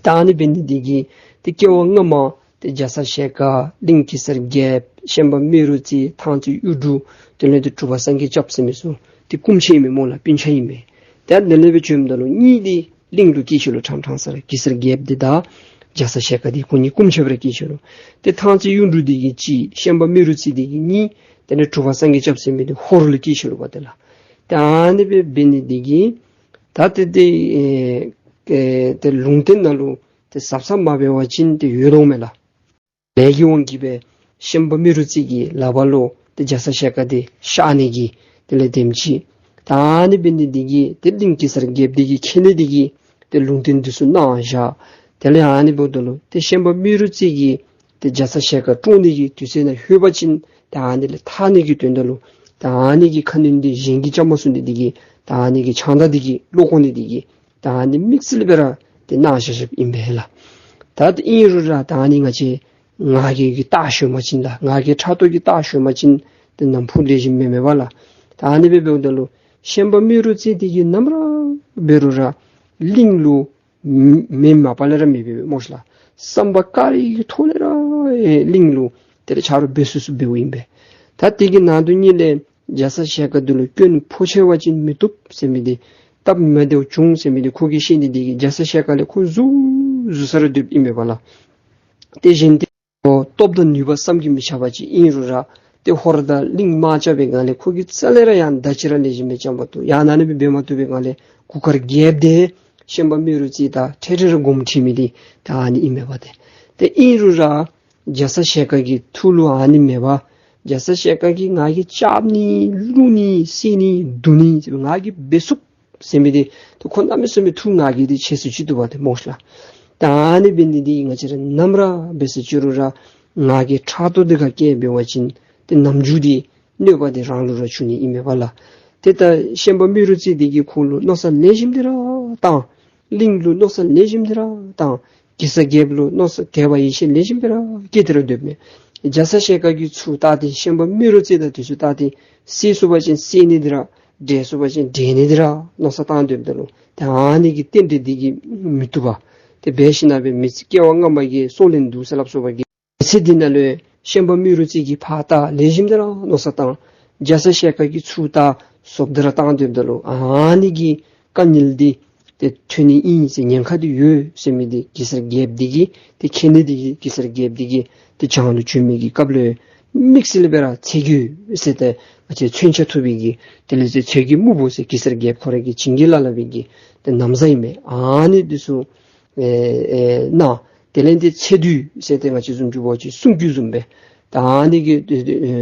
ད་ཨ་ནི་འབད་ནི་འདི་གིས་ཏེ་སྐྱེ་བ་སྔ་མ་ཏེ་རྒྱ་ཚ་ཞལ་དཀར་གླིང་གེ་སར་རྒྱལཔོ་ཤན་པ་རྨེ་རུ་རྩེ་ཐང་རྩེ་གཡུ་འབྲུག་དེ་ལས་ཏེ་གྲུབ་པ་སངས་རྒྱས་སྐྱབས་ཟེར་མི་ཚུ་ཏེ་སྐུ་མཆེད་ཨིན་མས་སྨོ་ལགས། སྤུན་ཆ་ཨིན་མས། ཏེ་དེ་ལས་སྦེ་བྱོནམ་ད་ལུ་གཉིས་འདི་གླིང་ལུ་སྐྱེས་ཆི་ལོ། ཕྲང་ཕྲང་ས་ར་གེ་སར་རྒྱལཔོ་འདི་དང་རྒྱ་ཚ་ཞལ་དཀར་འདི་ཁོང་གཉིས་སྐུ་མཆེད་སྦེ་ར་སྐྱེས་ཆི་ལོ། ཏེ་ཐང་རྩེ་གཡུ་འབྲུག་འདི་གིས་གཅིག། ཤན་པ་རྨེ་རུ་རྩེ་འདི་གིས་གཉིས། དེ་ལས་གྲུབ་པ་སངས་རྒྱས་སྐྱབས་ཟེར་མི་འདི་ཧོར་ལུ་སྐྱེས་ཆི་ལོ་པ་ཏེ་ལགས། ཏེ་ཨ་ནི་སྦེ་འབད་ནི་འདི་གིས་ད་ཏེ་ཏེ་ཨེ་ཨེ་ཏེ་ལུང་བསྟན་ནང་ལུ་ཏེ་གཟབ་གཟབ་མ་འབད་བ་ཅིན་ཏེ་ཡོད་དོ་མས་ལགས། ལས་ཀྱི་དབང་གིས་སྦེ་ཤན་པ་རྨེ་རུ་རྩེ་གི་ལག་པར་ལུ་ཏེ་རྒྱ་ཚ་ཞལ་དཀར་འདི་གཤགས་ནི་གི་དེ་ལས་དེམ་ཅིག། ད་ཨ་ནི་འབད་ནི་འདི་གིས་ཏེ་གླིང་གེ་སར་རྒྱལཔོ་འདི་གིས་མཁྱེན་ནི་འདི་གིས་ཏེ་ལུང་བསྟན་འདི་ཚུ་གནང་བཞག། དེ་ལས་ཨ་ནི་འབདཝ་ད་ལུ་ཏེ་ཤན་པ་རྨེ་རུ་རྩེ་གིས་ཏེ་རྒྱ་ཚ་ཞལ་དཀར་བཀྲོངས་ནི་གི་དུས་ཚོད་ནང་ལྷོད་པ་ཅིན་ཏེ་ཨ་ནི་ལས་ཐར་ནི་གི་དོན་དག་ལུ་ཏེ་ཨ་ནི་གི་ཁ་གནོན་འདི་གཞན་གྱིས་རྐྱབ་མ་ཚུགས་ནི་འདི་གིས་ད་ཨ་ནི་གི་ཕྱག་མདའ་འདི་གིས་ལོག་དགོ་ནི་འདི་གིས་ད་ཨ་ནི་དམིགས་བསལ་སྦེ་ར་ཏེ་གནང་བཞག་བཞགཔ་ཨིན་པས་ལགས། ད་ཏེ་ཨིན་རུང་ར་ད་ཨ་ནི་ང་བཅས་ང་རྒྱལ་གྱིས་བལྟ་ཞོན་པ་ཅིན་ལགས། ང་རྒྱལ་ཕྲག་དོག་གིས་བལྟ་ཞོན་པ་ཅིན་ཏེ་ནམ་ཕུགས་ལེགས་ཤོམ་མེད་མས་པ་ལགས། ད་ཨ་ནི་སྦེ་འབདཝ་ད་ལུ་ཤན་པ་རྨེ་རུ་རྩེ་འདི་གིས་ནམ་ར་འབད་རུང་ར་གླིང་ལུ་མེ་མ་པ་ལས་ར་མི་འབད་བས་སྨོ་ཤ་ལགས། བསམ་པ་དཀར་བའི་གི་ཐོག་ལས་ར་ཨེ་གླིང་ལུ་དེ་ལས་ཆ་རོགས་འབད་ཚུགས་ཚུགས་འབདཝ་ཨིན་པས། ད་དེ་གི་ནང་དོན་ཉིད་ལས་རྒྱ་ཚ་ཞལ་དཀར་འདི་ལུ་སྐྱོན་ཕོག་ཆེ་བ་ཅིན་མི་བཏུབ་ཟེར་མི་འདི་སྟབས་མ་བདེཝ་འབྱུང་ཟེར་མི་འདི་ཁོ་གིས་ཤེས་ནི་འདི་གིས་རྒྱ་ཚ་ཞལ་དཀར་ལས་ཁོ་གཟུར་གཟུར་ས་ར་སྡོདཔ་ཨིན་པས་པ་ལགས། དེ་བཞིན་ཏེ་ཁོ་སྟོབས་དང་ནུས་པ་བསམ་གྱིས་མི་ཁྱབ་པ་ཅིག་ཨིན་རུང་ར་ཏེ་ཧོར་དང་གླིང་དམག་རྐྱབ་པའི་སྒང་ལས་ཁོ་གིས་རྩ་ལས་ར་ཡང་ད་ཅི་ར་ལེགས་ཤོམ་སྦེ་རྐྱབ་མ་བཏུབ། ཡང་ཨ་ནི་སྦེ་འབད་མ་བཏུབ་པའི་སྒང་ལས་གུར་དཀར་རྒྱལཔོ་འདི་ཤན་པ་རྨེ་རུ་རྩེ་དང་འཕྲལ་འཕྲལ་ར་དགོངསམ་ཁྲེལ་མི་འདི་ད་ཨ་ནི་ཨིན་མས་པ་ཏེ། ཏེ་ཨིན་རུང་ར་རྒྱ་ཚ་ཞལ་དཀར་གྱི་ཐུགས་ལུ་ཨ་ནི་མེད་པར་རྒྱ་ཚ་ཞལ་དཀར་གྱིས་ང་གིས་རྐྱབ་ནི་བླུག་ནི་བསད་ནི་བརྡུང་ནི་ང་གིས་འབད་ཚུགས་ཟེར་མི་འདི་ཏེ་ཁོ་གནམ་མེད་ས་མེད་ཐུགས་ང་རྒྱལ་འདི་ཆེ་སུ་ཅིག་འདུག་པ་ཏེ་སྨོ་ཤ་ལགས། ད་ཨ་ནི་འབད་ནི་འདི་ང་བཅས་ར་ནམ་ར་འབད་ཟེར་ཅི་རུང་ར་ང་རྒྱལ་ཕྲག་དོག་འདི་ག་སྐྱེ་འབད་བ་ཅིན་ཏེ་ནམ་རྒྱུན་འདི་གནོད་པ་འདི་རང་ལུ་ར་འབྱུང་ནི་ཨིན་མས་པ་ལགས། ཏེ་ད་ཤན་པ་རྨེ་རུ་རྩེ་འདི་གིས་ཁོ་ལུ་མནོ་བསམ་ལེགས་ཤོམ་འདི་ར་བཏང་། གླིང་ལུ་མནོ་བསམ་ལེགས་ཤོམ་འདི་ར་བཏང་། གེ་སར་རྒྱལཔོ་ལུ་མནོ་བསམ་དད་པ་ཡིད་ཆེས་ལེགས་ཤོམ་འདི་ར་བསྐྱེད་དེ་ར་སྡོདཔ་མས། རྒྱ་ཚ་ཞལ་དཀར་གྱིས་ཚུར་བལྟ་སྟེ་ཤན་པ་རྨེ་རུ་རྩེ་དང་འདི་ཚུ་བལྟ་སྟེ་བསད་ཚུགས་པ་ཅིན་བསད་ནི་འདི་ར་བསྒྲལ་ཚུགས་པ་ཅིན་བསྒྲལ་ནི་འདི་ར་མནོ་བསམ་བཏང་སྡོདཔ་ད་ལུ་ཏེ་ཨ་ནི་གི་རྟེན་འབྲེལ་འདི་གིས་མི་བཏུབ་པས། ཏེ་འབད་ཞིནམ་ལས་མི་ཚེ་སྐྱེ་བ་སྔ་མ་གི་སྲོག་ལན་འདུག་ཟེར་སླབ་སོ་པ་གི་མི་ཚེ་འདི་ནང་ལུ་ཤན་པ་རྨེ་རུ་རྩེ་གིས་ཕར་བལྟ་ལེགས་ཤོམ་འདི་ར་མནོ་བསམ་བཏང་། རྒྱ་ཚ་ཞལ་དཀར་གྱིས་ཚུར་བལྟ་གཟབ་འདི་ར་བཏང་སྡོདཔ་ད་ལུ་ཨ་ནི་གི་དཀའ་ངལ་འདི་ཏེ་ཐོན་ནི་ཨིན་ཟེར་ཉེན་ཁ་འདི་ཡོད་ཟེར་མི་འདི་གེ་སར་རྒྱལཔོ་འདི་གིས་ཏེ་མཁྱེན་ནི་འདི་གིས་གེ་སར་རྒྱལཔོ་འདི་གིས་ཏེ་བྱང་ལུ་བྱོན་མི་གི་སྐབས་ལུ་དམིགས་བསལ་སྦེ་ར་ཚེ་གོས་ཟེར་ཏེ་ང་བཅས་མཚོན་ཆ་ཐུབ་པའི་གི་དེ་ལས་ཚེ་གོས་སྨུག་པོ་ཟེར་གེ་སར་རྒྱལཔོ་ཁོ་ར་གིས་བྱིན་གྱིས་བརླབས་བརླབས་པའི་གི་ཏེ་ན་བཟའ་ཨིན་མས། ཨ་ནི་འདི་ཚུ་ཨེ་ཨེ་གནང་། དེ་ལས་ཏེ་ཚེ་མདུད་ཟེར་ཏེ་ང་བཅས་བཟུམ་ཅིག་འབད་བ་ཅིན་སྲུང་སྐུད་བཟུམ་སྦེ་ད་ཨ་ནི་གི་འདི་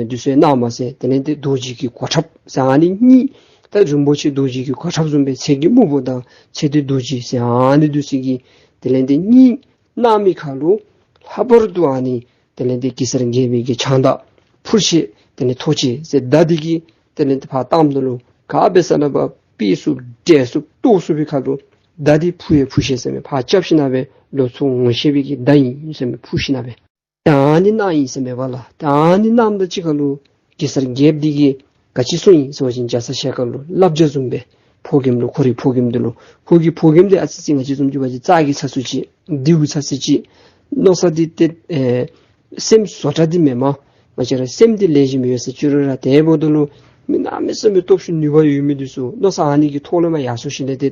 འདི་ཚུ་གནངམ་མས་ཟེར། དེ་ལས་ཏེ་རྡོ་རྗེ་གི་གོ་ཁྲབ་ཟེར་ཨ་ནི་གཉིས་ད་རིན་པོ་ཆེ་རྡོ་རྗེ་གི་གོ་ཁྲབ་བཟུམ་སྦེ་ཚེ་གོས་སྨུག་པོ་དང་ཚེ་མདུད་རྡོ་རྗེ་ཟེར་ཨ་ནི་འདི་ཚུ་གི་དེ་ལས་ཏེ་གཉིས་གནང་མི་ཁར་ལུ་ལྷག་པར་དུ་ཨ་ནི་དེ་ལས་ཏེ་གེ་སར་རྒྱལ་པོའི་གི་ཕྱག་མདའ་འཕུར་ཤེས་དེ་ལས་ཐོགས་ཤེས་ཟེར་མདའ་འདི་གི་དེ་ལས་ཏེ་ཕར་བཏངམ་ད་ལུ་ག་འབད་ས་ན་བ་ཕུད་ཚུགས་བསྒྲལ་ཚུགས་བཏོག་ཚུགས་པའི་ཁར་ལུ་མདའ་འདི་འཕུར་ཡང་འཕུར་ཤེས་ཟེར་མས། ཕར་རྐྱབ་ཞིནམ་ལས་ལོག་ཚུར་འོང་ཤེས་པའི་གི་མདའ་ཨིན་ཟེར་མས། འཕུར་ཞིནམ་ལས། ད་ཨ་ནི་གནང་ཡི་ཟེར་མས་པ་ལགས། ད་ཨ་ནི་གནངམ་དང་གཅིག་ཁར་ལུ་གེ་སར་རྒྱལཔོ་འདི་གིས་ག་ཅི་གསུངས་ཡི་ཟེར་བ་ཅིན་རྒྱ་ཚ་ཞལ་དཀར་ལུ་བསླབ་བྱ་བཟུམ་སྦེ་ཕོ་རྒནམ་ལུ་ཁོ་རའི་ཕོ་རྒནམ་འདི་ལུ་ཁོ་གི་ཕོ་རྒནམ་འདི་ཨ་ཙི་ཅིག་ང་བཅས་བཟུམ་ཅིག་འབད་བ་ཅིན་རྩ་གི་ཚ་སུ་ཅིག་སྡུག་ཚ་སུ་ཅིག་མནོ་བསམ་འདི་ཏེ་ཨེ་སེམས་བཟོ་གྲྭ་འདི་མེན་མས། ང་བཅས་ར་སེམས་འདི་ལེགས་ཤོམ་ཡོད་ཟེར་ཅི་རུང་ར་དེ་འབདཝ་ད་ལུ་མི་གནམ་མེད་ས་མེད་སྟོབས་ཤུགས་ནུས་པ་ཡོད་མི་འདི་ཚུ་མནོ་བསམ་ཨ་ནི་གི་ཐོག་ལུ་མར་ཡར་སོང་ཞིནམ་ལས་ཏེ་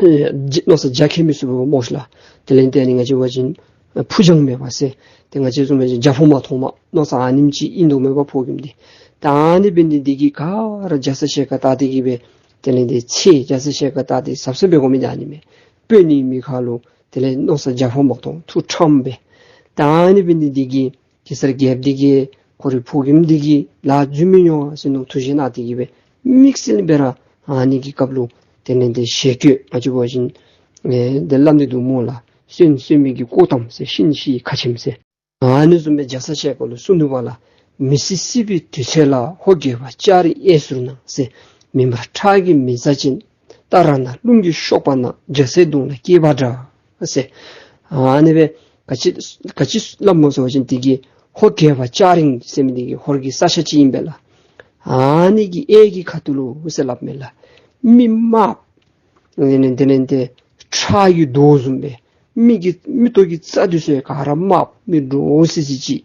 ཨེ་མནོ་བསམ་རྒྱ་ཁྱབ་མི་ཚུགས་པས་སྨོ་ཤ་ལགས། དེ་ལས་ཏེ་ཨ་ནི་ང་བཅས་འབད་བ་ཅིན་ཕུགས་རྒྱང་མེད་པ་ཟེར་ཏེ་ང་བཅས་བཟུམ་འབད་བ་ཅིན་རྒྱ་ཕོག་མ་མཐོང་མས། མནོ་བསམ་ཨ་ནེམ་ཅིག་ཨིན་དོ་མས་པ་ཕོ་རྒནམ་འདི། ད་ཨ་ནི་འབད་ནི་འདི་གིས་ག་ར་རྒྱ་ཚ་ཞལ་དཀར་བལྟ་སྟེ་གིས་སྦེ་དེ་ལས་ཏེ་ཚེ་རྒྱ་ཚ་ཞལ་དཀར་བལྟ་སྟེ་གཟབ་གཟབ་འབད་དགོ་མི་འདི་ཨ་ནི་མས། དཔོན་ཨིན་མི་ཁར་ལུ་དེ་ལས་མནོ་བསམ་རྒྱ་ཕོག་མ་མཐོང་ཐུགས་ཁྲམ་སྦེ། ད་ཨ་ནི་འབད་ནི་འདི་གིས་གེ་སར་རྒྱལཔོ་འདི་གིས་ཁོ་རའི་ཕོ་རྒནམ་འདི་གི་ལཱ་འཛོལ་མི་འོང་ཟེར་མནོ་ཐུགས་བཞེད་གནང་སྟེ་གིས་སྦེ་ དམིགས་བསལ་སྦེ་ར་ཨ་ནི་གི་སྐབས་ལུ་དེ་ལས་དེ་ཞེ་འགྱོད་ང་བཅས་འབད་བ་ཅིན་ཨེ་དེ་སླབ་ནི་འདུག་སྨོ་ལགས། གསོན་གསོན་མི་གི་ལྐོག་གཏམ་ཟེར་གཤིན་གཤིན་ཁ་ཆེམས་ཟེར། ཨ་ནི་བཟུམ་སྦེ་རྒྱ་ཚ་ཞལ་དཀར་ལུ་གསུངས་ནུག་པ་ལགས། མི་སྲིད་སྲིད་པའི་དུས་ཚོད་ལ། ཧོར་རྒྱལ་བ་ལྕགས་རི་གཡས་ཟུར་ན་ཟེར། མི་དམར་ཁྲག་གི་མི་ཟ་ཅན། རྟ་ར་ནག་རླུང་གི་གཤོག་པ་ན། རྒྱ་ཚའི་གདོང་ལ་སྐྱེས་པ་འདྲ་ཟེར། ཨ་ནི་སྦེ་ག་ཅི་ག་ཅི་སླབ་སྨོ་ཟེར་བ་ཅིན་དེ་གིས་ཧོར་རྒྱལ་བ་ལྕགས་རི་ཟེར་མི་དེ་གིས་ཧོར་གྱི་ས་ཆ་ཅིག་ཨིན་པས་ལགས། ཨ་ནི་གི་གཡས་ཀྱི་ཁ་ཐུག་ལུ་ཟེར་སླབ་མས་ལགས། མི་དམརཔོ་དེ་ལས་དེ་ལས་དེ་ཁྲག་གི་མདོག་བཟུམ་སྦེ་མི་གི་མིག་ཏོ་གི་རྩ་འདི་ཚུ་ག་ར་དམརཔོ་མི་འདྲོག་སི་སི་ཅིག།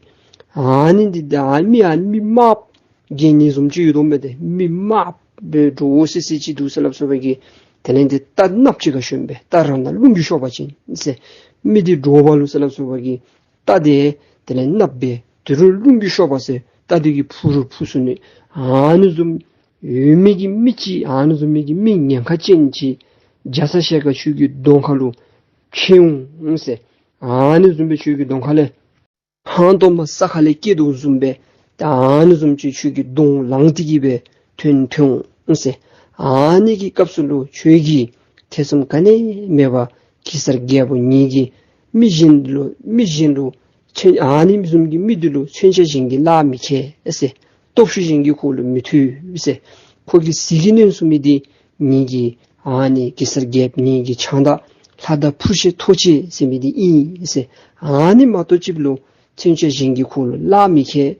ཨ་ནི་འདི་ད་མི་ཨ་མི་དམརཔོ་གི་ནི་བཟུམ་ཅིག་ཡོད་དོ་མས། ཏེ་མི་དམརཔོ་སྦེ་འདྲོག་སི་སི་ཅིག་འདུག་ཟེར་སླབ་སོང་བ་གིས་དེ་ལས་དེ་རྟ་གནགཔོ་ཅིག་ཁར་ཞོན་སྦེ་རྟ་ར་ནག་རླུང་གི་གཤོག་པ་ཅན་ཟེར། མི་འདི་འདྲོག་པ་ལུ་ཟེར་སླབ་སོང་བ་གིས་རྟ་དེ་དེ་ལས་གནགཔོ་སྦེ་དེ་རུང་རླུང་གི་གཤོག་པ་ཟེར་རྟ་དེ་གིས་འཕུར་རུང་འཕུར་ཚུགས་ནི། ཨ་ནི་བཟུམ་ཡོད་མི་གི་མི་ཅིག། ཨ་ནི་བཟུམ་མའི་གི་མི་ཉེན་ཁ་ཅན་ཅིག་རྒྱ་ཚ་ཞལ་དཀར་ཁྱོད་ཀྱི་གདོང་ཁ་ལུ་འཕྱད་འོང་ཟེར། ཨ་ནི་བཟུམ་སྦེ་ཁྱོད་ཀྱི་གདོང་ཁ་ལས་ཧང་སྟོང་མ་ས་ཁ་ལས་སྐྱེས་དོ་བཟུམ་སྦེ་ད་ཨ་ནི་བཟུམ་ཅིག་ཁྱོད་ཀྱི་གདོང་ལངས་ཏེ་གི་སྦེ་ཐོན་ཐོན་འོང་ཟེར། ཨ་ནི་གི་སྐབས་སུ་ལུ་ཁྱོད་ཀྱིས་ཐེ་ཚོམ་ག་ནི་མེད་པར་གེ་སར་རྒྱལ་པོ་ངེ་གི་མི་གཞན་ལུ་མི་གཞན་ལུ་མཚོན་ཨ་ནི་བཟུམ་གྱི་མི་འདི་ལུ་མཚོན་ཆ་གཞན་གྱིས་གླགས་མི་ཁེལ་ཟེར། སྟོབས་ཤུགས་གཞན་གྱིས་ཁོ་ལུ་མི་ཐུབ་ཟེར། ཁོ་གིས་ཟིལ་གྱིས་གནོན་ཚུགས་མི་འདི་ངེ་གི་ཨ་ནི་གེ་སར་རྒྱལཔོ་ངེ་གི་ཕྱག་མདའ་ལྷ་མདའ་འཕུར་ཤེས་ཐོགས་ཤེས་ཟེར་མི་འདི་ཨིན་ཟེར། ཨ་ནི་མ་གཏོགས་ཅིག་ལུ་མཚོན་ཆ་གཞན་གྱིས་ཁོ་ལུ་གླགས་མི་ཁེལ།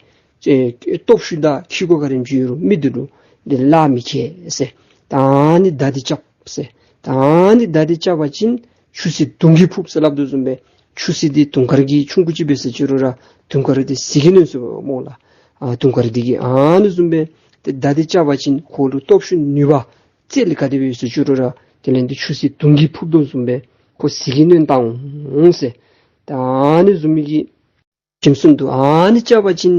ཨེ་སྟོབས་ཤུགས་དང་ཁེ་ཀོ་ག་དེམ་ཅིག་ཡོད་རུང་མི་འདི་ལུ་འདི་གླགས་མི་ཁེལ་ཟེར། ད་ཨ་ནི་མདའ་འདི་རྐྱབ་ཟེར། ད་ཨ་ནི་མདའ་འདི་རྐྱབ་པ་ཅིན་ཆུ་སྲིན་དུང་གིས་ཕུབ་ཟེར་སླབ་དོ་བཟུམ་སྦེ་ཆུ་སྲིན་འདི་དུང་དཀར་གྱིས་ཆུང་ཀུ་ཅིག་འབད་ཟེར་ཅི་རུང་ར་དུང་དཀར་འདི་ཟིལ་གྱིས་གནོན་ཚུགས་པས་སྨོ་ལགས། ཨ་དུང་དཀར་འདི་གིས་ཨ་ནི་བཟུམ་སྦེ་ཏེ་མདའ་འདི་རྐྱབ་པ་ཅིན་ཁོ་ལུ་སྟོབས་ཤུགས་ནུས་པ་རྩལ་ག་དེ་སྦེ་ཡོད་ཟེར་ཅི་རུང་ར་དེ་ལས་འདི་ཆུ་སྲིན་དུང་གིས་ཕུབ་དོ་བཟུམ་སྦེ་ཁོ་ཟིལ་གྱིས་གནོན་བཏང་འོང་ཟེར། ད་ཨ་ནི་བཟུམ་མའི་གི་ཁྲིམས་སྲུང་འདུག། ཨ་ནི་རྐྱབ་པ་ཅིན་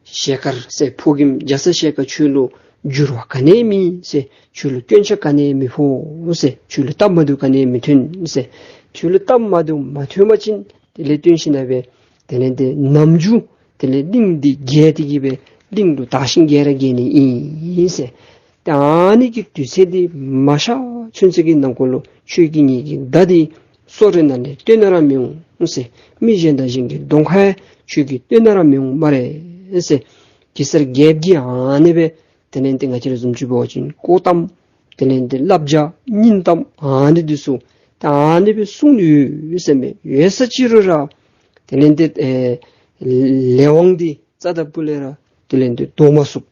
ཞལ་དཀར་ཟེར་ཕོ་རྒནམ་རྒྱ་ཚ་ཞལ་དཀར་ཁྱོད་ལུ་འགྱུར་བ་ག་ནི་མེད་ཟེར། ཁྱོད་ལུ་སྐྱོན་ཆ་ག་ནི་མི་ཕོག་ཟེར། ཁྱོད་ལུ་སྟབས་མ་བདེཝ་ག་ནི་མི་ཐོན་ཟེར། ཁྱོད་ལུ་སྟབས་མ་བདེཝ་མ་ཐོན་པ་ཅིན་དེ་ལས་སྟོན་ཞིནམ་ལས་དེ་ལས་དེ་ནམ་རྒྱུན་དེ་ལས་གླིང་འདི་རྒྱལ་ཏེ་གི་སྦེ་གླིང་ལུ་དར་ཞིང་རྒྱས་ར་རྒྱས་ནི་ཨིན་ཟེར། ཏེ་ཨ་ནི་གི་དུས་ཚོད་འདི་མ་ཤར་ཚུན་ཚོད་ཀྱི་ནང་འཁོད་ལུ་ཁྱོད་ཀྱིས་ངེ་གི་མདའ་འདི་སོ་རེ་ནང་ལས་བཏོན་ནི་ར་མི་འོང་ཟེར། མི་གཞན་དང་གཞན་གྱི་གདོང་ཁར་ཁྱོད་ཀྱིས་བཏོན་ནི་ར་མི་འོང་སྨ་རེ་ཟེར། གེ་སར་རྒྱལཔོ་གིས་ཨ་ནི་སྦེ་དེ་ལས་དེ་ང་བཅས་ར་བཟུམ་ཅིག་འབད་བ་ཅིན་ལྐོག་གཏམ་དེ་ལས་དེ་བསླབ་བྱ་སྙིང་གཏམ་ཨ་ནི་འདི་ཚུ་ད་ཨ་ནི་སྦེ་གསུངས་ནི་ཡོད་ཟེར་མས། ཡོད་ས་ཅི་རུང་ར་དེ་ལས་དེ་ཨེ་ལས་དབང་འདི་རྩ་དང་སྤུ་ལས་ར་དེ་ལས་དེ་བཟློག་མ་ཚུགས།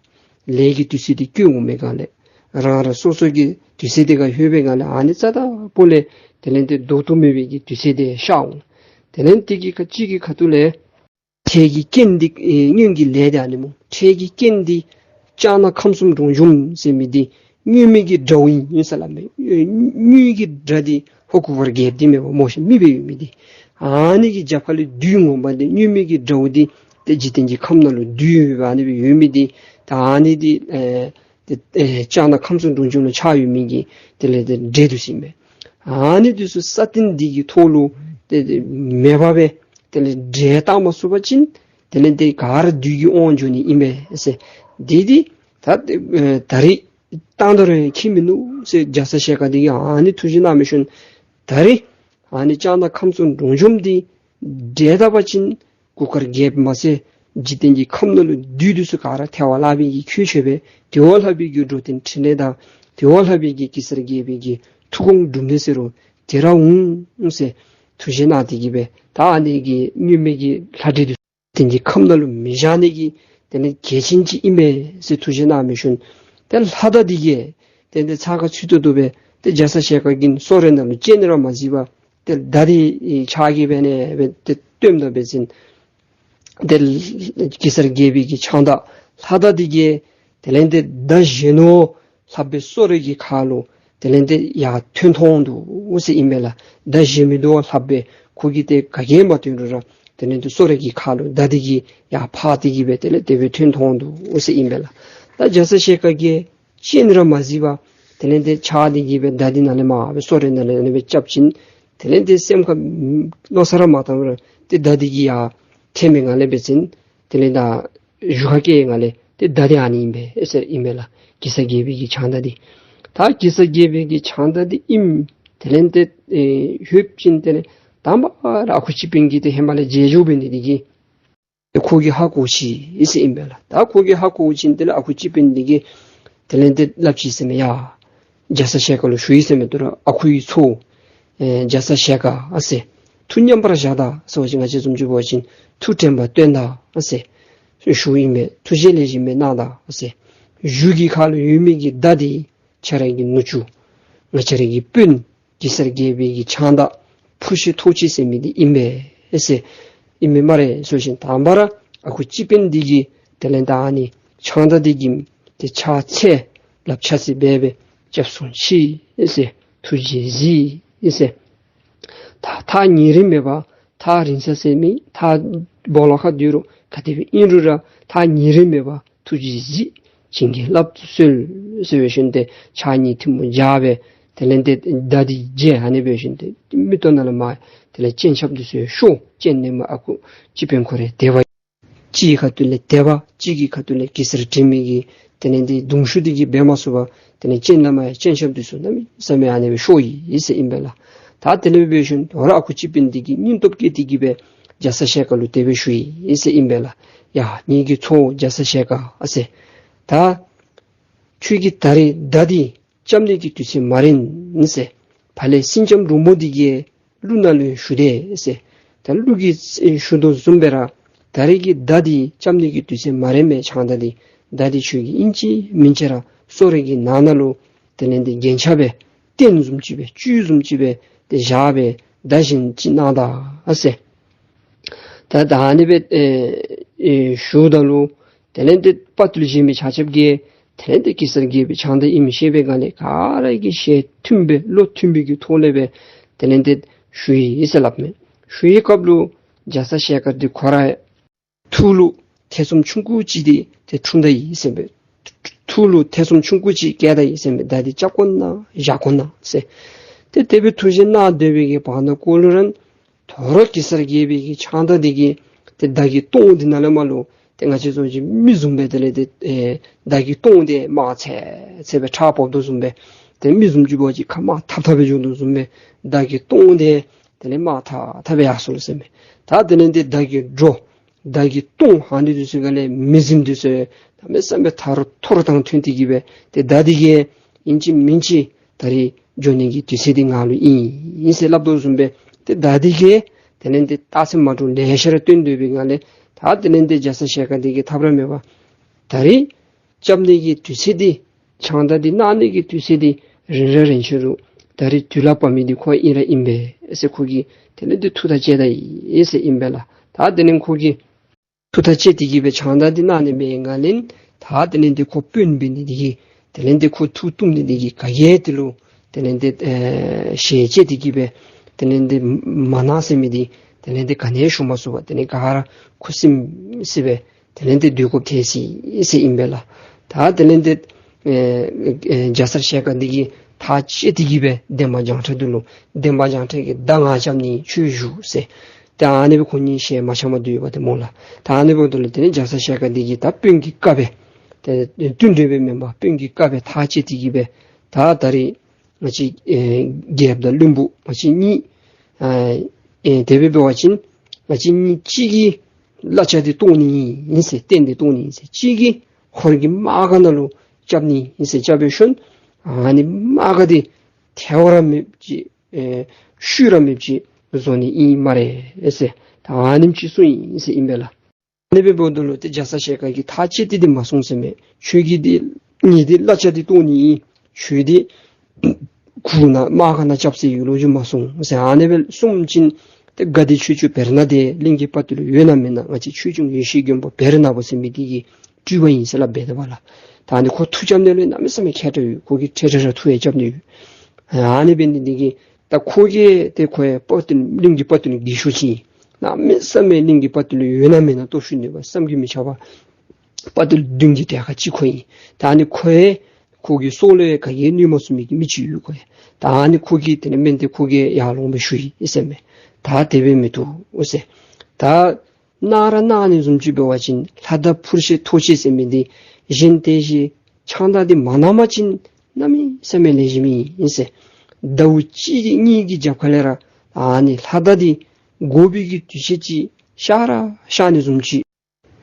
ལས་ཀྱི་དུས་ཚོད་འདི་བསྐྱོད་འོང་མི་སྒང་ལས་རང་རང་སོ་སོ་གི་དུས་ཚོད་འདི་ཁར་ལྷོད་པའི་སྒང་ལས་ཨ་ནི་རྩ་དང་སྤུ་ལས་དེ་ལས་དེ་བཟློག་ཐུབ་མེད་པའི་གི་དུས་ཚོད་འདི་ཤར་འོང་། དེ་ལས་དེ་གི་ཁ་ཅིག་གི་ཁ་ཐུག་ལས་འཕྲལ་གྱི་རྐྱེན་འདི་ཨེ་སྔོན་གྱི་ལས་འདི་ཨ་ནི་སྨོ། འཕྲལ་གྱི་རྐྱེན་འདི་ལྕགས་ནག་ཁམས་གསུམ་འབྲོང་འཇོམས་ཟེར་མི་འདི་སྔོན་མའི་གི་དགྲ་བོ་ཨིན་ཟེར་སླབ་མས། ཨེ་སྔོན་གྱི་དགྲ་འདི་ཧོར་གུར་དཀར་རྒྱལཔོ་འདི་མེན་པ་སྨོ་ཤིག། མི་སྦེ་ཡོད་མི་འདི་ཨ་ནི་གི་རྒྱབ་ཁ་ལུ་བདུད་ངོ་མ་འདི་སྔོན་མའི་གི་དགྲ་བོ་འདི་ཏེ་འཇིག་རྟེན་གྱི་ཁམས་ནང་ལུ་བདུད་ཡོདཔ་ཨ་ནི་སྦེ་ཡོད་མི་འདི་ད་ཨ་ནི་འདི་ཨེ་ཏེ་ཨེ་ལྕགས་ནག་ཁམས་གསུམ་འབྲོང་འཇོམས་ལུ་ཆགས་ཡོད་མི་གི་དེ་ལས་དེ་འདྲེ་འདུག་ཟེར་མས། ཨ་ནི་འདི་ཚུ་ས་སྟེང་འདི་གི་ཐོག་ལུ་ཏེ་ཏེ་མེདཔ་སྦེ་དེ་ལས་འདྲེ་བཏང་མ་ཚུགས་པ་ཅིན་དེ་ལས་དེ་ག་ར་བདུད་ཀྱི་དབང་འགྱོ་ནི་ཨིན་པས་ཟེར། འདི་འདི་ད་ཨེ་ད་རིས་བཏང་ད་རུང་ཁྱད་མིན་ནུག་ཟེར། རྒྱ་ཚ་ཞལ་དཀར་འདི་གིས་ཨ་ནི་ཐུགས་བཞེད་གནང་མི་ཤུལ་ད་རིས་ཨ་ནི་ལྕགས་ནག་ཁམས་གསུམ་འབྲོང་འཇོམས་འདི་འདྲེ་བཏང་པ་ཅིན་གུར་དཀར་རྒྱལཔོ་མ་ཚད་འཇིག་རྟེན་གྱི་ཁམས་ནང་ལུ་བདུད་འདི་ཚུ་ག་ར་ཐལ་བར་བརླག་པའི་གི་ཁྱད་ཆོས་སྦེ་དེ་བ་ལྷག་པའི་གི་འགྲོ་དོན་འཕྲིན་ལས་དང་དེ་བ་ལྷག་པའི་གི་གེ་སར་རྒྱལ་པོའི་གི་ཐུགས་དགོངས་འགྲུབ་ནི་ཟེར་རུང་དེ་ར་འོང་ཟེར་ཐུགས་བཞེད་གནང་སྟེ་གི་སྦེ་ད་ཨ་ནི་གི་སྔོན་མའི་གི་ལྷ་འདྲེ་འདི་དེང་གི་ཁམས་ནང་ལུ་མི་བཞག་ནི་གི་དེ་ནི་གལ་ཆེན་ཅིག་ཨིན་པས་ཟེར་ཐུགས་བཞེད་གནང་མི་ཤུལ་ཏེ་ལྷ་དང་འདི་གིས་ཏེ་འདི་ཚ་ཁ་ཚུད་ཏོག་ཏོ་སྦེ་ཏེ་རྒྱ་ཚ་ཞལ་དཀར་གྱིས་སོ་རེ་ནང་ལུ་སྤྱན་ར་མ་གཟིགས་པར་ཏེ་མདའ་འདི་ཕྱག་གིས་འབད་ནི་སྦེ་ཏེ་བཏོནམ་ད་འབད་བ་ཅིན་ཏེ་གེ་སར་རྒྱལ་པོའི་གི་ཕྱག་མདའ་ལྷ་དང་འདི་གིས་དེ་ལས་ཏེ་མདའ་གཞོན་ནུ་ལྷགཔ་སྦེ་སོ་རེ་གི་ཁ་ལུ་དེ་ལས་ཏེ་ཡར་ཐོན་ཐོན་འདུག་ཟེར་ཨིན་མས་ལགས། མདའ་གཞོན་མི་འདི་ལྷགཔ་སྦེ་ཁོ་གིས་ཏེ་ག་གིས་མ་བཏོན་རུང་ར་དེ་ལས་ཏེ་སོ་རེ་གི་ཁ་ལུ་མདའ་འདི་གིས་ཡར་འཕར་ཏེ་གི་སྦེ་དེ་ལས་དེ་སྦེ་ཐོན་ཐོན་འདུག་ཟེར་ཨིན་མས་ལགས། ད་རྒྱ་ཚ་ཞལ་དཀར་གྱིས་སྤྱན་ར་མ་གཟིགས་པར་དེ་ལས་ཏེ་ཕྱག་འདི་གིས་སྦེ་མདའ་འདི་ནང་ལས་མར་སྦེ་སོ་རེ་ནང་ལས་ཨ་ནི་སྦེ་རྐྱབ་ཅིན་དེ་ལས་ཏེ་སེམས་ཁར་མནོ་བསམ་ར་མ་བཏང་རུང་ཏེ་མདའ་འདི་གིས་ཡར་ཐེབས་མི་ནང་ལས་འབད་བ་ཅིན་དེ་ལས་ད་གཞུ་ཁ་སྐེ་ནང་ལས་ ཏེ་མདའ་འདི་ཨ་ནི་ཨིན་པས་ཟེར་ཨིན་པས་ལགས། གེ་སར་རྒྱལ་པོའི་གི་ཕྱག་མདའ་འདི། ད་གེ་སར་རྒྱལ་པོའི་གི་ཕྱག་མདའ་འདི་ཨིནམ་དེ་ལས་ཏེ་ཨེ་ལྷོདཔ་ཅིག་དེ་ལས་དང་པ་ར་ཨ་ཁུ་སྤྱི་དཔོན་གྱིས་ཏེ་ཧེ་མ་ལས་མཇལ་འགྱོ་འབད་ནི་དེ་གིས་ཏེ་ཁོ་གིས་ཧ་གོ་ཅི་ཟེར་ཨིན་པས་ལགས། ད་ཁོ་གིས་ཧ་གོ་ཅི་དེ་ལས་ཨ་ཁུ་སྤྱི་དཔོན་འདི་གིས་དེ་ལས་ཏེ་སླབ་ཅི་ཟེར་མས། ཡ་རྒྱ་ཚ་ཞལ་དཀར་ལུ་ཞུ་ཡི་ཟེར་མས། ད་རུང་ཨ་ཁུའི་ཚའོ་ཨེ་རྒྱ་ཚ་ཞལ་དཀར་ཨ་ཟེར། ཐུགས་མཉམ་པར་བཞག་ད་ཟེར་བ་ཅིན་ང་བཅས་བཟུམ་ཅིག་འབད་བ་ཅིན་ཐུགས་དྲན་པ་བཏོན་ད་ཨ་ཟེར་ཞུཝ་ཨིན་པས། ཐུགས་རྗེ་ལེགས་ཤོམ་སྦེ་གནང་ད་ཨ་ཟེར། གཞུ་གི་ཁ་ལུ་ཡོད་མི་གི་མདའ་འདི་ཁྱེད་ར་གི་ནུ་གཅུང་ང་བཅས་ར་གི་དཔོན་གེ་སར་རྒྱལ་པོའི་གི་ཕྱག་མདའ་ཕུར་ཤེ་ཐོག་ཆེན་ཟེར་མི་འདི་ཨིན་པས་ཟེར་ཨིན་མས་སྨ་རེ་ཟེར་ཞིནམ་དང་པ་ར་ཨ་ཁུ་སྤྱི་དཔོན་འདི་གིས་དེ་ལས་ད་ཨ་ནི་ཕྱག་མདའ་འདི་གི་ཏེ་ཕྱག་འཚལ་ལགཔ་ཕྱག་འཚལ་འབད་སྦེ་སྐྱབས་སུ་མཆི་ཟེར་ཐུགས་རྗེས་གཟིགས་ཟེར། ད་ཐག་ཉེ་རིང་མེད་པར་ཐག་རིང་ས་ཟེར་མི་ཐག་སྦོ་ལོགས་ཁར་སྡོད་རུང་ག་དེ་སྦེ་ཨིན་རུང་ར་ཐག་ཉེ་རིང་མེད་པར་ཐུགས་རྗེས་གཟིགས། བྱིན་གྱིས་བརླབ་ཏུ་གསོལ་ཟེར་འབད་ཞིནམ་ཏེ་ཕྱག་གཉིས་ཐལ་མོ་སྦྱར་སྦེ་དེ་ལས་ཏེ་མདའ་འདི་མཇལ། ཨ་ནི་འབད་ཞིནམ་ཏེ་མིག་ཏོ་ནང་ལས་མར་དེ་ལས་སྤྱན་ཆབ་འདི་ཚུ་ཤོར། སྤྱན་ནང་མར་ཨ་ཁུ་སྤྱི་དཔོན་ཁོ་རའི་དད་པ་གཅིག་གི་ཁ་ཐུག་ལས་དད་པ་གཅིག་གི་ཁ་ཐུག་ལས་གེ་སར་དྲན་མི་གི་དེ་ལས་ཏེ་གདུང་ཤུགས་འདི་གིས་འབད་མ་ཚུགས་པར་དེ་ལས་སྤྱན་ལས་མར་སྤྱན་ཆབ་འདི་ཚུ་གནམ་མེད་ས་མེད་ཨ་ནི་སྦེ་ཤོར་ཡི་ཟེར་ཨིན་པས་ལགས། ད་དེ་ལས་འབད་ཞིནམ་ད་རུང་ཨ་ཁུ་སྤྱི་དཔོན་འདི་གིས་སྙིང་སྟོབས་བསྐྱེད་དེ་གི་སྦེ་རྒྱ་ཚ་ཞལ་དཀར་ལུ་དེ་སྦེ་ཞུ་ཡི་ཟེར་ཨིན་པས་ལགས། ཡ་ངེ་གི་ཚའོ་རྒྱ་ཚ་ཞལ་དཀར་ཨ་ཟེར། ད་ཁྱོད་ཀྱིས་ད་རེས་མདའ་འདི་རྐྱབ་ནི་གི་དུས་ཚོད་མ་རན་ཟེར། ཕར་ལས་སེང་ལྕམ་འབྲུག་མོ་འདི་གིས་ཀླུ་ནང་ལུ་ཞུ་དེས་ཟེར། ད་ཀླུ་གིས་ཞུ་དོ་བཟུམ་སྦེ་ར་ད་རེས་ཀྱི་མདའ་འདི་རྐྱབ་ནི་གི་དུས་ཚོད་མ་རན་མས། ཕྱག་མདའ་འདི་མདའ་འདི་ཁྱོད་ཀྱིས་ཨིན་ཅི་མིན་ཅི་ར་སོ་རེ་གི་ནང་ན་ལུ་དེ་ལས་ཏེ་རྒྱན་ཆ་སྦེ་སྟན་བཟུམ་ཅིག་སྦེ་བཅུད་བཟུམ་ཅིག་སྦེ་ཏེ་བཞག་སྦེ་བདག་བཞིན་ཅིག་གནང་ད་ཨ་ཟེར། ད་ད་ཨ་ནི་སྦེ་ཨེ་ཨེ་ཞུཝ་ད་ལུ་དེ་ལས་ཏེ་དཔའ་བརྟུལ་གཞན་མི་ཆ་ཁྱབ་ཀྱིས་དེ་ལས་ཏེ་གེ་སར་རྒྱལ་པོའི་ཕྱག་མདའ་ཨིནམ་ཤེས་པའི་སྒང་ལས་ག་ར་གིས་ཞལ་མཐུན་པའི་བློ་མཐུན་པའི་གི་ཐོག་ལས་སྦེ་དེ་ལས་ཏེ་ཞུ་ཡི་ཟེར་སླབ་མས། ཞུ་བའི་སྐབས་ལུ་རྒྱ་ཚ་ཞལ་དཀར་འདི་ཁོ་ར་ཐུགས་ལུ་ཐེ་ཚོམ་ཆུང་ཀུ་ཅིག་འདི་ཏེ་འཁྲུངས་ད་ཡི་ཟེར་མས། ཐུགས་ལུ་ཐེ་ཚོམ་ཆུང་ཀུ་ཅིག་སྐྱེས་ད་ཡི་ཟེར་མས། མདའ་འདི་རྐྱབ་དགོ་ན་བཞག་དགོ་ན་ཟེར། ཏེ་དེ་སྦེ་ཐུགས་བཞེད་གནང་སྡོད་པའི་གི་བར་ན་ཀོ་ལུ་རན་ད་རུང་གེ་སར་རྒྱལ་པོའི་གི་ཕྱག་མདའ་འདི་གིས་ཏེ་མདའ་གི་ལྟོང་འདི་ནང་ལས་མར་ལུ་ཏེ་ང་བཅས་ཚུ་གི་མི་བཟུམ་སྦེ་དེ་ལས་ཏེ་ཨེ་མདའ་གི་ལྟོང་འདི་དམར་ཚེར་ཚེར་སྦེ་ཁྲག་ཕོག་དོ་བཟུམ་སྦེ་ཏེ་མི་བཟུམ་ཅིག་འབད་བ་ཅིན་ཁ་དམར་ཐབ་ཐབ་སྦེ་འགྱོ་དོ་བཟུམ་སྦེ་མདའ་གི་ལྟོང་འདི་དེ་ལས་དམར་ཐབ་ཐབ་སྦེ་ཡར་སོང་ཟེར་མས། ད་དེ་ལས་ཏེ་མདའ་གི་སྒྲོ་མདའ་གི་ལྟོང་ཧ་ནི་འདི་ཚུ་ག་ལས་མི་བཟུམ་འདི་ཚུ་གནམ་མེད་ས་མེད་ཐར་ཐོར་བཏང་ཐོན་ཏེ་གི་སྦེ་ཏེ་མདའ་འདི་གིས་ཨིན་ཅི་མིན་ཅི་ད་རེས་འགྱོ་ནི་གི་དུས་ཚོད་འདི་ང་ལུ་ཨིན་ཨིན་ཟེར་སླབ་དོ་བཟུམ་སྦེ་ཏེ་མདའ་འདི་གིས་དེ་ལས་ཏེ་རྟགས་མཚན་མ་འདྲཝ་ལེ་ཤ་ར་སྟོན་སྡོད་པའི་སྒང་ལས་ད་དེ་ལས་ཏེ་རྒྱ་ཚ་ཞལ་དཀར་འདི་གིས་ཐབས་ར་མེད་པར་ད་རེས་རྐྱབ་ནི་གི་དུས་ཚོད་འདི་ཕྱག་མདའ་འདི་གནང་ནི་གི་དུས་ཚོད་འདི་རན་ར་རན་ཆི་རུང་ད་རེས་དུས་ལ་བབ་མི་འདི་ཁོ་ཨིན་ར་ཨིན་པས་ཟེར་ཁོ་གིས་དེ་ལས་ཏེ་ཐུགས་ཐག་བཅད་ད་ཡི་ཟེར་ཨིན་པས་ལགས། ད་དེ་ལས་ཁོ་གིས་ཐུགས་ཐག་བཅད་དེ་གི་སྦེ་ཕྱག་མདའ་འདི་གནང་ནི་མེད་ང་ལས་ད་དེ་ལས་ཏེ་ཁོ་དཔོན་འབད་ནི་འདི་གིས་དེ་ལས་ཏེ་ཁོ་ཐུགས་གཏུམ་ནི་འདི་གིས་ག་གིས་དེ་ལུ་དེ་ལས་ཏེ་ཨེ་ཞལ་བཅད་དེ་གི་སྦེ་དེ་ལས་ཏེ་མ་གནང་ཟེར་མི་འདི་དེ་ལས་ཏེ་ག་ནི་ཡང་ཞུ་མ་ཚུགས་པར་དེ་ལས་ག་ར་ཁུ་སིམ་སི་སྦེ་དེ་ལས་ཏེ་སྡོད་དགོཔ་ཐལ་ཅི་ཟེར་ཨིན་པས་ལགས། ད་དེ་ལས་ཏེ་ཨེ་ཨེ་རྒྱ་ཚ་ཞལ་དཀར་འདི་གིས་ཐག་བཅད་དེ་གི་སྦེ་འདན་མ་བྱང་ཁྲ་འདི་ལུ་འདན་མ་བྱང་ཁྲ་གིས་མདའ་ང་རྐྱབ་ནི་ཁྱོད་བཞུགས་ཟེར། ད་ཨ་ནི་སྦེ་ཁོང་གཉིས་ཞལ་མ་འཆམ་པར་སྡོད་ཡོདཔ་ཏེ་སྨོ་ལགས། ད་ཨ་ནི་འབདཝ་ད་ལུ་དེ་ལས་རྒྱ་ཚ་ཞལ་དཀར་འདི་གིས་ད་དཔོན་གྱི་བཀའ་སྦེ་ཏེ་བསྟུན་གྲོས་སྦེ་མེན་པར་དཔོན་གྱི་བཀའ་སྦེ་ཐག་བཅད་དེ་གི་སྦེ་ད་ད་རེས་ང་བཅས་ཨེ་རྒྱལཔོ་དང་བློན་པོ་ང་བཅས་གཉིས་ཨ་ཨེ་དེ་སྦེ་འབད་བ་ཅིན་ང་བཅས་གཉིས་གཅིག་གིས་གླ་ཆ་འདི་གཏོང་ནི་ཨིན་ཟེར། སྟན་འདི་གཏོང་ནི་ཨིན་ཟེར། གཅིག་གིས་ཧོར་གྱི་དམག་སྒར་ནང་ལུ་རྐྱབ་ནི་ཨིན་ཟེར། རྐྱབ་སྦེ་ཞིནམ་ཨ་ནི་དམག་སྒར་འདི་ཐལ་བ་ར་མེདཔ་ཅིག་ཨེ་ཤུལ་ར་མེདཔ་ཅིག་བཟོ་ནི་ཨིན་སྨ་རེ་ཟེར། ད་ཨ་ནེམ་ཅིག་གསུངས་ཡི་ཟེར་ཨིན་པས་ལགས། ཨ་ནི་སྦེ་འབདཝ་ད་ལུ་ཏེ་རྒྱ་ཚ་ཞལ་དཀར་གྱིས་ཐག་བཅད་དེ་འདི་མ་སོང་ཟེར་མས། ཁྱོད་ཀྱིས་འདི་ངེའི་འདི་གླ་ཆ་འདི་གཏོང་ནི་ཨིན། ཁྱོད་འདི་གུར་ནང་དམག་སྒར་ནང་རྐྱབ་ཟེར་བའི་ལོ་རྒྱུས་མ་སོང་ཟེར། ཨ་ནི་སྦེ་གསུངམ་ཅིག་ཏེ་ག་འདི་ཆོས་སྐྱོང་བེར་ནག་འདི་གླིང་གི་དཔའ་བརྟུལ་ཡོད་ན་མེད་ན་ང་བཅས་ཆོས་སྐྱོང་ཡེ་ཤེས་མགོན་པོ་བེར་ནག་པོ་ཟེར་མི་འདི་གི་སྤྲུལ་པ་ཨིན་ཟེར་སླབ་འབད་དེ་འབདཝ་ལས། ད་ཨ་ནི་ཁོ་མཐུ་རྐྱབ་ནི་ལུ་གནམ་མེད་ས་མེད་མཁས་དྲགས་ཡོད། ཁོ་གིས་ཁྲེ་ཁྲེ་ར་མཐུ་ཡང་རྐྱབ་ནི་ཡོད། ཨ་ནི་འབད་ནི་འདི་གིས་ད་ཁོ་གིས་ཏེ་ཁོ་ཡང་དཔའ་བརྟུལ་གླིང་གི་དཔའ་བརྟུལ་རྒས་ཤོས་ཅིག་ཨིན། གནམ་མེད་ས་མེད་གླིང་གི་དཔའ་བརྟུལ་ཡོད་ན་མེད་ན་སྟོབས་ཤུགས་ནུས་པ་བསམ་གྱིས་མི་ཁྱབ་པ། དཔའ་བརྟུལ་མདུན་གྱི་གྲལ་ཁར་གཅིག་ཁོ་ཨིན། ད་ཨ་ནི་ཁོ་ཡང་ཁོ་གི་སྲོག་ལུ་ཡང་ག་གིས་གནོད་མ་ཚུགས་མི་གི་མི་ཅིག་ཡོད་ཁོ་ཡང་། ད་ཨ་ནི་ཁོ་གིས་དེ་ནི་མེན་ཏེ་ཁོ་གིས་ཡར་ལོང་སྦེ་ཞུ་ཡི་ཟེར་མས། ད་དེ་སྦེ་མི་བཏུབ་ཟེར། ད་ གནང་ར་གནང་ནི་བཟུམ་ཅིག་འབད་བ་ཅིན་ལྷ་མདའ་འཕུར་ཤེས་ཐོགས་ཤེས་ཟེར་མི་འདི་གཞན་དེ་བཞིན་ཕྱག་མདའ་འདི་མ་གནང་པ་ཅིན་གནམ་མེད་ས་མེད་ལེགས་ཤོམ་ཨིན་ཟེར། ཟླཝ་གཅིག་གཉིས་ཀྱི་རྒྱབ་ཁ་ལས་ར་ཨ་ནི་ལྷ་མདའ་འདི་དགོ་པའི་གི་དུས་ཚོད་ཅིག་ཤར་ར་ཤར་ནི་བཟུམ་ཅིག་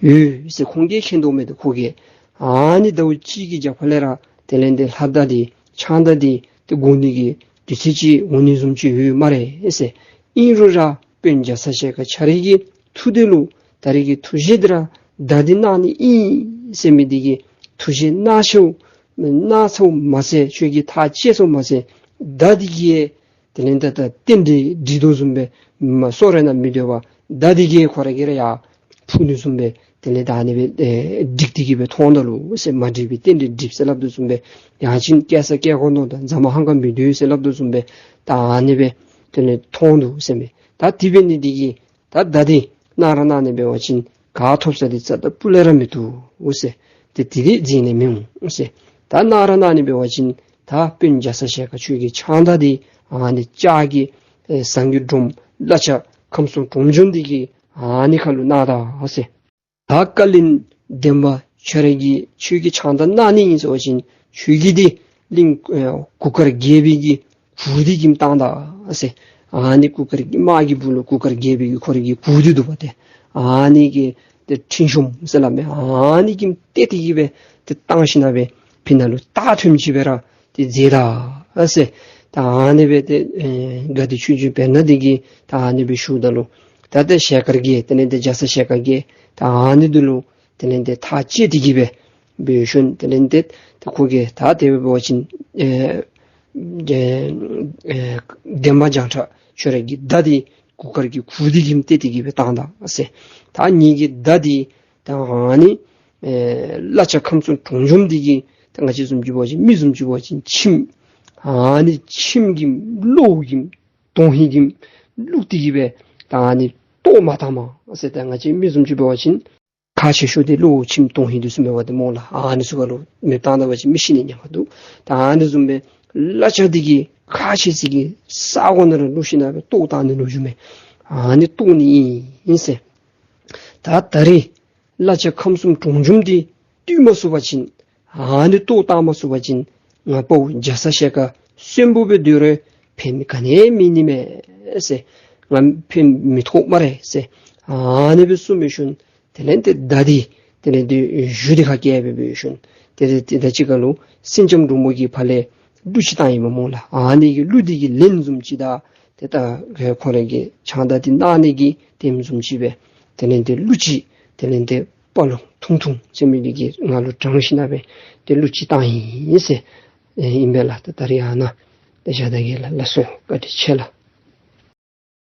ཡོད་ཟེར། ཁོང་གིས་མཁྱེན་དོ་མས་ཏེ་ཁོ་གིས། ཨ་ནི་ཟླཝ་གཅིག་གི་རྒྱབ་ཁ་ལས་ར་དེ་ལས་འདི་ལྷ་མདའ་འདི་ཕྱག་མདའ་འདི་ཏེ་དགོ་ནི་གི་དུས་ཚོད་ཅིག་འོང་ནི་བཟུམ་ཅིག་ཡོད་སྨ་རེ་ཟེར། ཨིན་རུང་ར་དཔོན་རྒྱ་ཚ་ཞལ་དཀར་ཁྱོད་རའི་གི་ཐུགས་འདི་ལུ་ད་རེས་ཀྱི་ཐུགས་བཞེད་འདི་ར་མདའ་འདི་གནང་ནི་ཨིན་ཟེར་མི་འདི་གི་ཐུགས་བཞེད་གནང་ཚརཝ་གནང་ཚརཝ་མ་ཚད་ཁྱོད་ཀྱིས་ཐག་བཅད་ཚརཝ་མ་ཚད་མདའ་འདི་གིས་དེ་ལས་ད་ད་རྟེན་འབྲེལ་འགྲིག་དོ་བཟུམ་སྦེ་མ་སོ་རེ་ན་མི་སྡོད་པར་མདའ་འདི་གིས་ཁོ་ར་གིས་ར་ཡར་འཕུར་ནི་བཟུམ་སྦེ་དེ་ལས་ད་ཨ་ནི་སྦེ་ཨེ་འགྲིག་སྟེ་གི་སྦེ་ཐོན་ད་ལོ་ཟེར། མ་འགྲིག་པའི་རྟེན་འབྲེལ་འགྲིག་ཟེར་སླབ་དོ་བཟུམ་སྦེ་ཡང་ཅིན་སྐྱེ་ས་སྐྱེ་དགོ་ནོ་དང་རྫ་མ་ཧང་ག་མི་སྡོད་ཟེར་སླབ་དོ་བཟུམ་སྦེ་ད་ཨ་ནི་སྦེ་དེ་ལས་ཐོན་དོ་ཟེར་མས། ད་དེ་འབད་ནི་འདི་གིས་ད་མདའ་འདི་གནང་ར་གནང་ནི་འབད་བ་ཅིན་ག་ཐོབ་ས་འདི་རྩ་དང་སྤུ་ལས་ར་མི་བཏུབ་ཟེར། ཏེ་དེ་འདི་འཛིང་ནི་མི་འོང་ཟེར། ད་གནང་ར་གནང་ནི་འབད་བ་ཅིན་ད་དཔོན་རྒྱ་ཚ་ཞལ་དཀར་ཁྱོད་ཀྱི་ཕྱག་མདའ་འདི་ཨ་ནི་ལྕགས་ཀྱི་ཨེ་ཟངས་ཀྱི་སྒྲོམ་བླ་ཆ་ཁམས་གསུམ་གྲོང་འཇོམས་འདི་གི་ཨ་ནི་ཁ་ལུ་གནང་ད་ཟེར། ད་བཀའ་བློན་འདན་མ་ཁྱོད་ར་གིས་ཁྱོད་ཀྱི་ཕྱག་མདའ་གནང་ནི་ཨིན་ཟེར་བ་ཅིན་ཁྱོད་ཀྱིས་འདི་གླིང་ཨེ་གུར་དཀར་རྒྱལ་པོའི་གི་གུར་འདི་གིམ་བཏང་ད་ཟེར། ཨ་ནི་གུར་དཀར་གྱི་དམག་གི་སྦུག་ལུ་གུར་དཀར་རྒྱལ་པོའི་གི་ཁོ་རའི་གི་གུར་འདི་འདུག་པ་ཏེ། ཨ་ནི་གི་ཏེ་ཁྲིམས་གཞུང་ཟེར་སླབ་མས། ཨ་ནི་གིམ་གཏད་དེ་གི་སྦེ་ཏེ་བཏང་ཞིན་ན་སྦེ་ཕི་ན་ལུ་རྟགས་ཐོནམ་ཅིག་སྦེ་ར་ཏེ་མཛད་ད་ཟེར། ད་ཨ་ནི་སྦེ་ཏེ་ཨེ་དགའ་བདེ་ཆོས་འབྱོར་བེར་ནག་འདི་གིས་ད་ཨ་ནི་སྦེ་ཞུཝ་ད་ལུ་ད་ཏེ་ཞལ་དཀར་གྱིས་དེ་ལས་ཏེ་རྒྱ་ཚ་ཞལ་དཀར་གྱིས་ད་ཨ་ནི་འདི་ལུ་དེ་ལས་ཏེ་ཐག་བཅད་དེ་གི་སྦེ་འབད་ཞིནམ་དེ་ལས་ཏེ་ཏེ་ཁོ་གིས་ད་དེ་སྦེ་འབད་བ་ཅིན་ཨེ་ཨེ་ཨེ་འདན་མ་བྱང་ཁྲ་ཁྱོད་ར་གི་མདའ་འདི་གུར་དཀར་གྱི་གུར་འདི་གིམ་གཏད་དེ་གི་སྦེ་བཏང་ད་ཟེར། ད་ངེ་གི་མདའ་འདི་ད་ཨ་ནི་ཨེ་བླ་ཆ་ཁམས་གསུམ་གྲོང་འཇོམས་འདི་གི་ད་ང་བཅས་བཟུམ་ཅིག་འབད་བ་ཅིན་མི་བཟུམ་ཅིག་འབད་བ་ཅིན་ཁྱིམ་ཨ་ནི་ཁྱིམ་གྱི་གློག་གི་དོན་ཧིང་གིས་བླུགས་ཏེ་གི་སྦེ་ད་ཨ་ནི་གཏོར་མ་བཏང་མ་ཟེར། ད་ང་བཅས་མི་བཟུམ་ཅིག་འབད་བ་ཅིན་ཁག་ཆེ་ཤོས་འདི་གློག་ཁྱིམ་དོན་ཧིང་འདི་ཚུ་མས་པ་ཏེ་སྨོ་ལགས། ཨ་ནི་ཚུ་ག་ལུ་མེདཔ་བཏང་ད་པ་ཅིན་མི་ཤི་ནི་ཉེན་ཁ་འདུག། ད་ཨ་ནི་བཟུམ་སྦེ་བླ་ཆ་འདི་གིས་ཁག་ཆེ་ཅིག་གི་ས་གོ་ནང་ལུ་བླུགས་ཞིན་ན་སྦེ་གཏོར་བཏང་ནི་ལོ་རྒྱུས་མས། ཨ་ནི་གཏོར་ནི་ཨིན་ཟེར། ད་ད་རེས་བླ་ཆ་ཁམས་གསུམ་གྲོང་འཇོམས་འདི་བཏུལ་མ་ཚུགས་པ་ཅིན་ཨ་ནི་གཏོར་བཏང་མ་ཚུགས་པ་ཅིན་ང་དཔའ་བོ་རྒྱ་ཚ་ཞལ་དཀར་གསོན་པོ་སྦེ་སྡོད་རུང་ཕན་མི་ག་ནི་ཡང་མེད་ནི་མས་ཟེར། ང་ཕན་མི་ཐོགས་སྨ་རེ་ཟེར། ཨ་ནི་སྦེ་གསུངས་མི་ཤུལ་དེ་ལས་ཏེ་མདའ་འདི་དེ་ལས་ཏེ་གཞུ་འདི་ཁར་བཀལ་སྦེ་འབད་ཤུལ་དེ་ལས་ཏེ་ད་ཅི་ག་ལུ་སེང་ལྕམ་འབྲུག་མོ་གི་ཕར་ལས་གླུ་ཅིག་བཏང་ཡི་པ་སྨོ་ལགས། ཨ་ནི་གི་གླུ་འདི་གི་ལན་བཟུམ་ཅིག་དང་ཏེ་ད་ཁོ་ར་གི་ཕྱག་མདའ་འདི་གནང་ནི་གི་དེམ་བཟུམ་ཅིག་སྦེ་དེ་ལས་ཏེ་གླུ་ཅིག་དེ་ལས་ཏེ་དཔའ་ལུང་ཐུང་ཐུང་ཟེར་མི་འདི་གི་ངག་ལུ་དྲངས་ཞིན་ན་སྦེ་ཏེ་གླུ་ཅིག་བཏང་ཡི་ཟེར་ཨིན་པས་ལགས། ད་ད་རིས་ཨ་ནཱ་ཏེ་བཞག་ད་གེ་ལགས། ལགས་སོ། བཀའ་དྲིན་ཆེ་ལགས།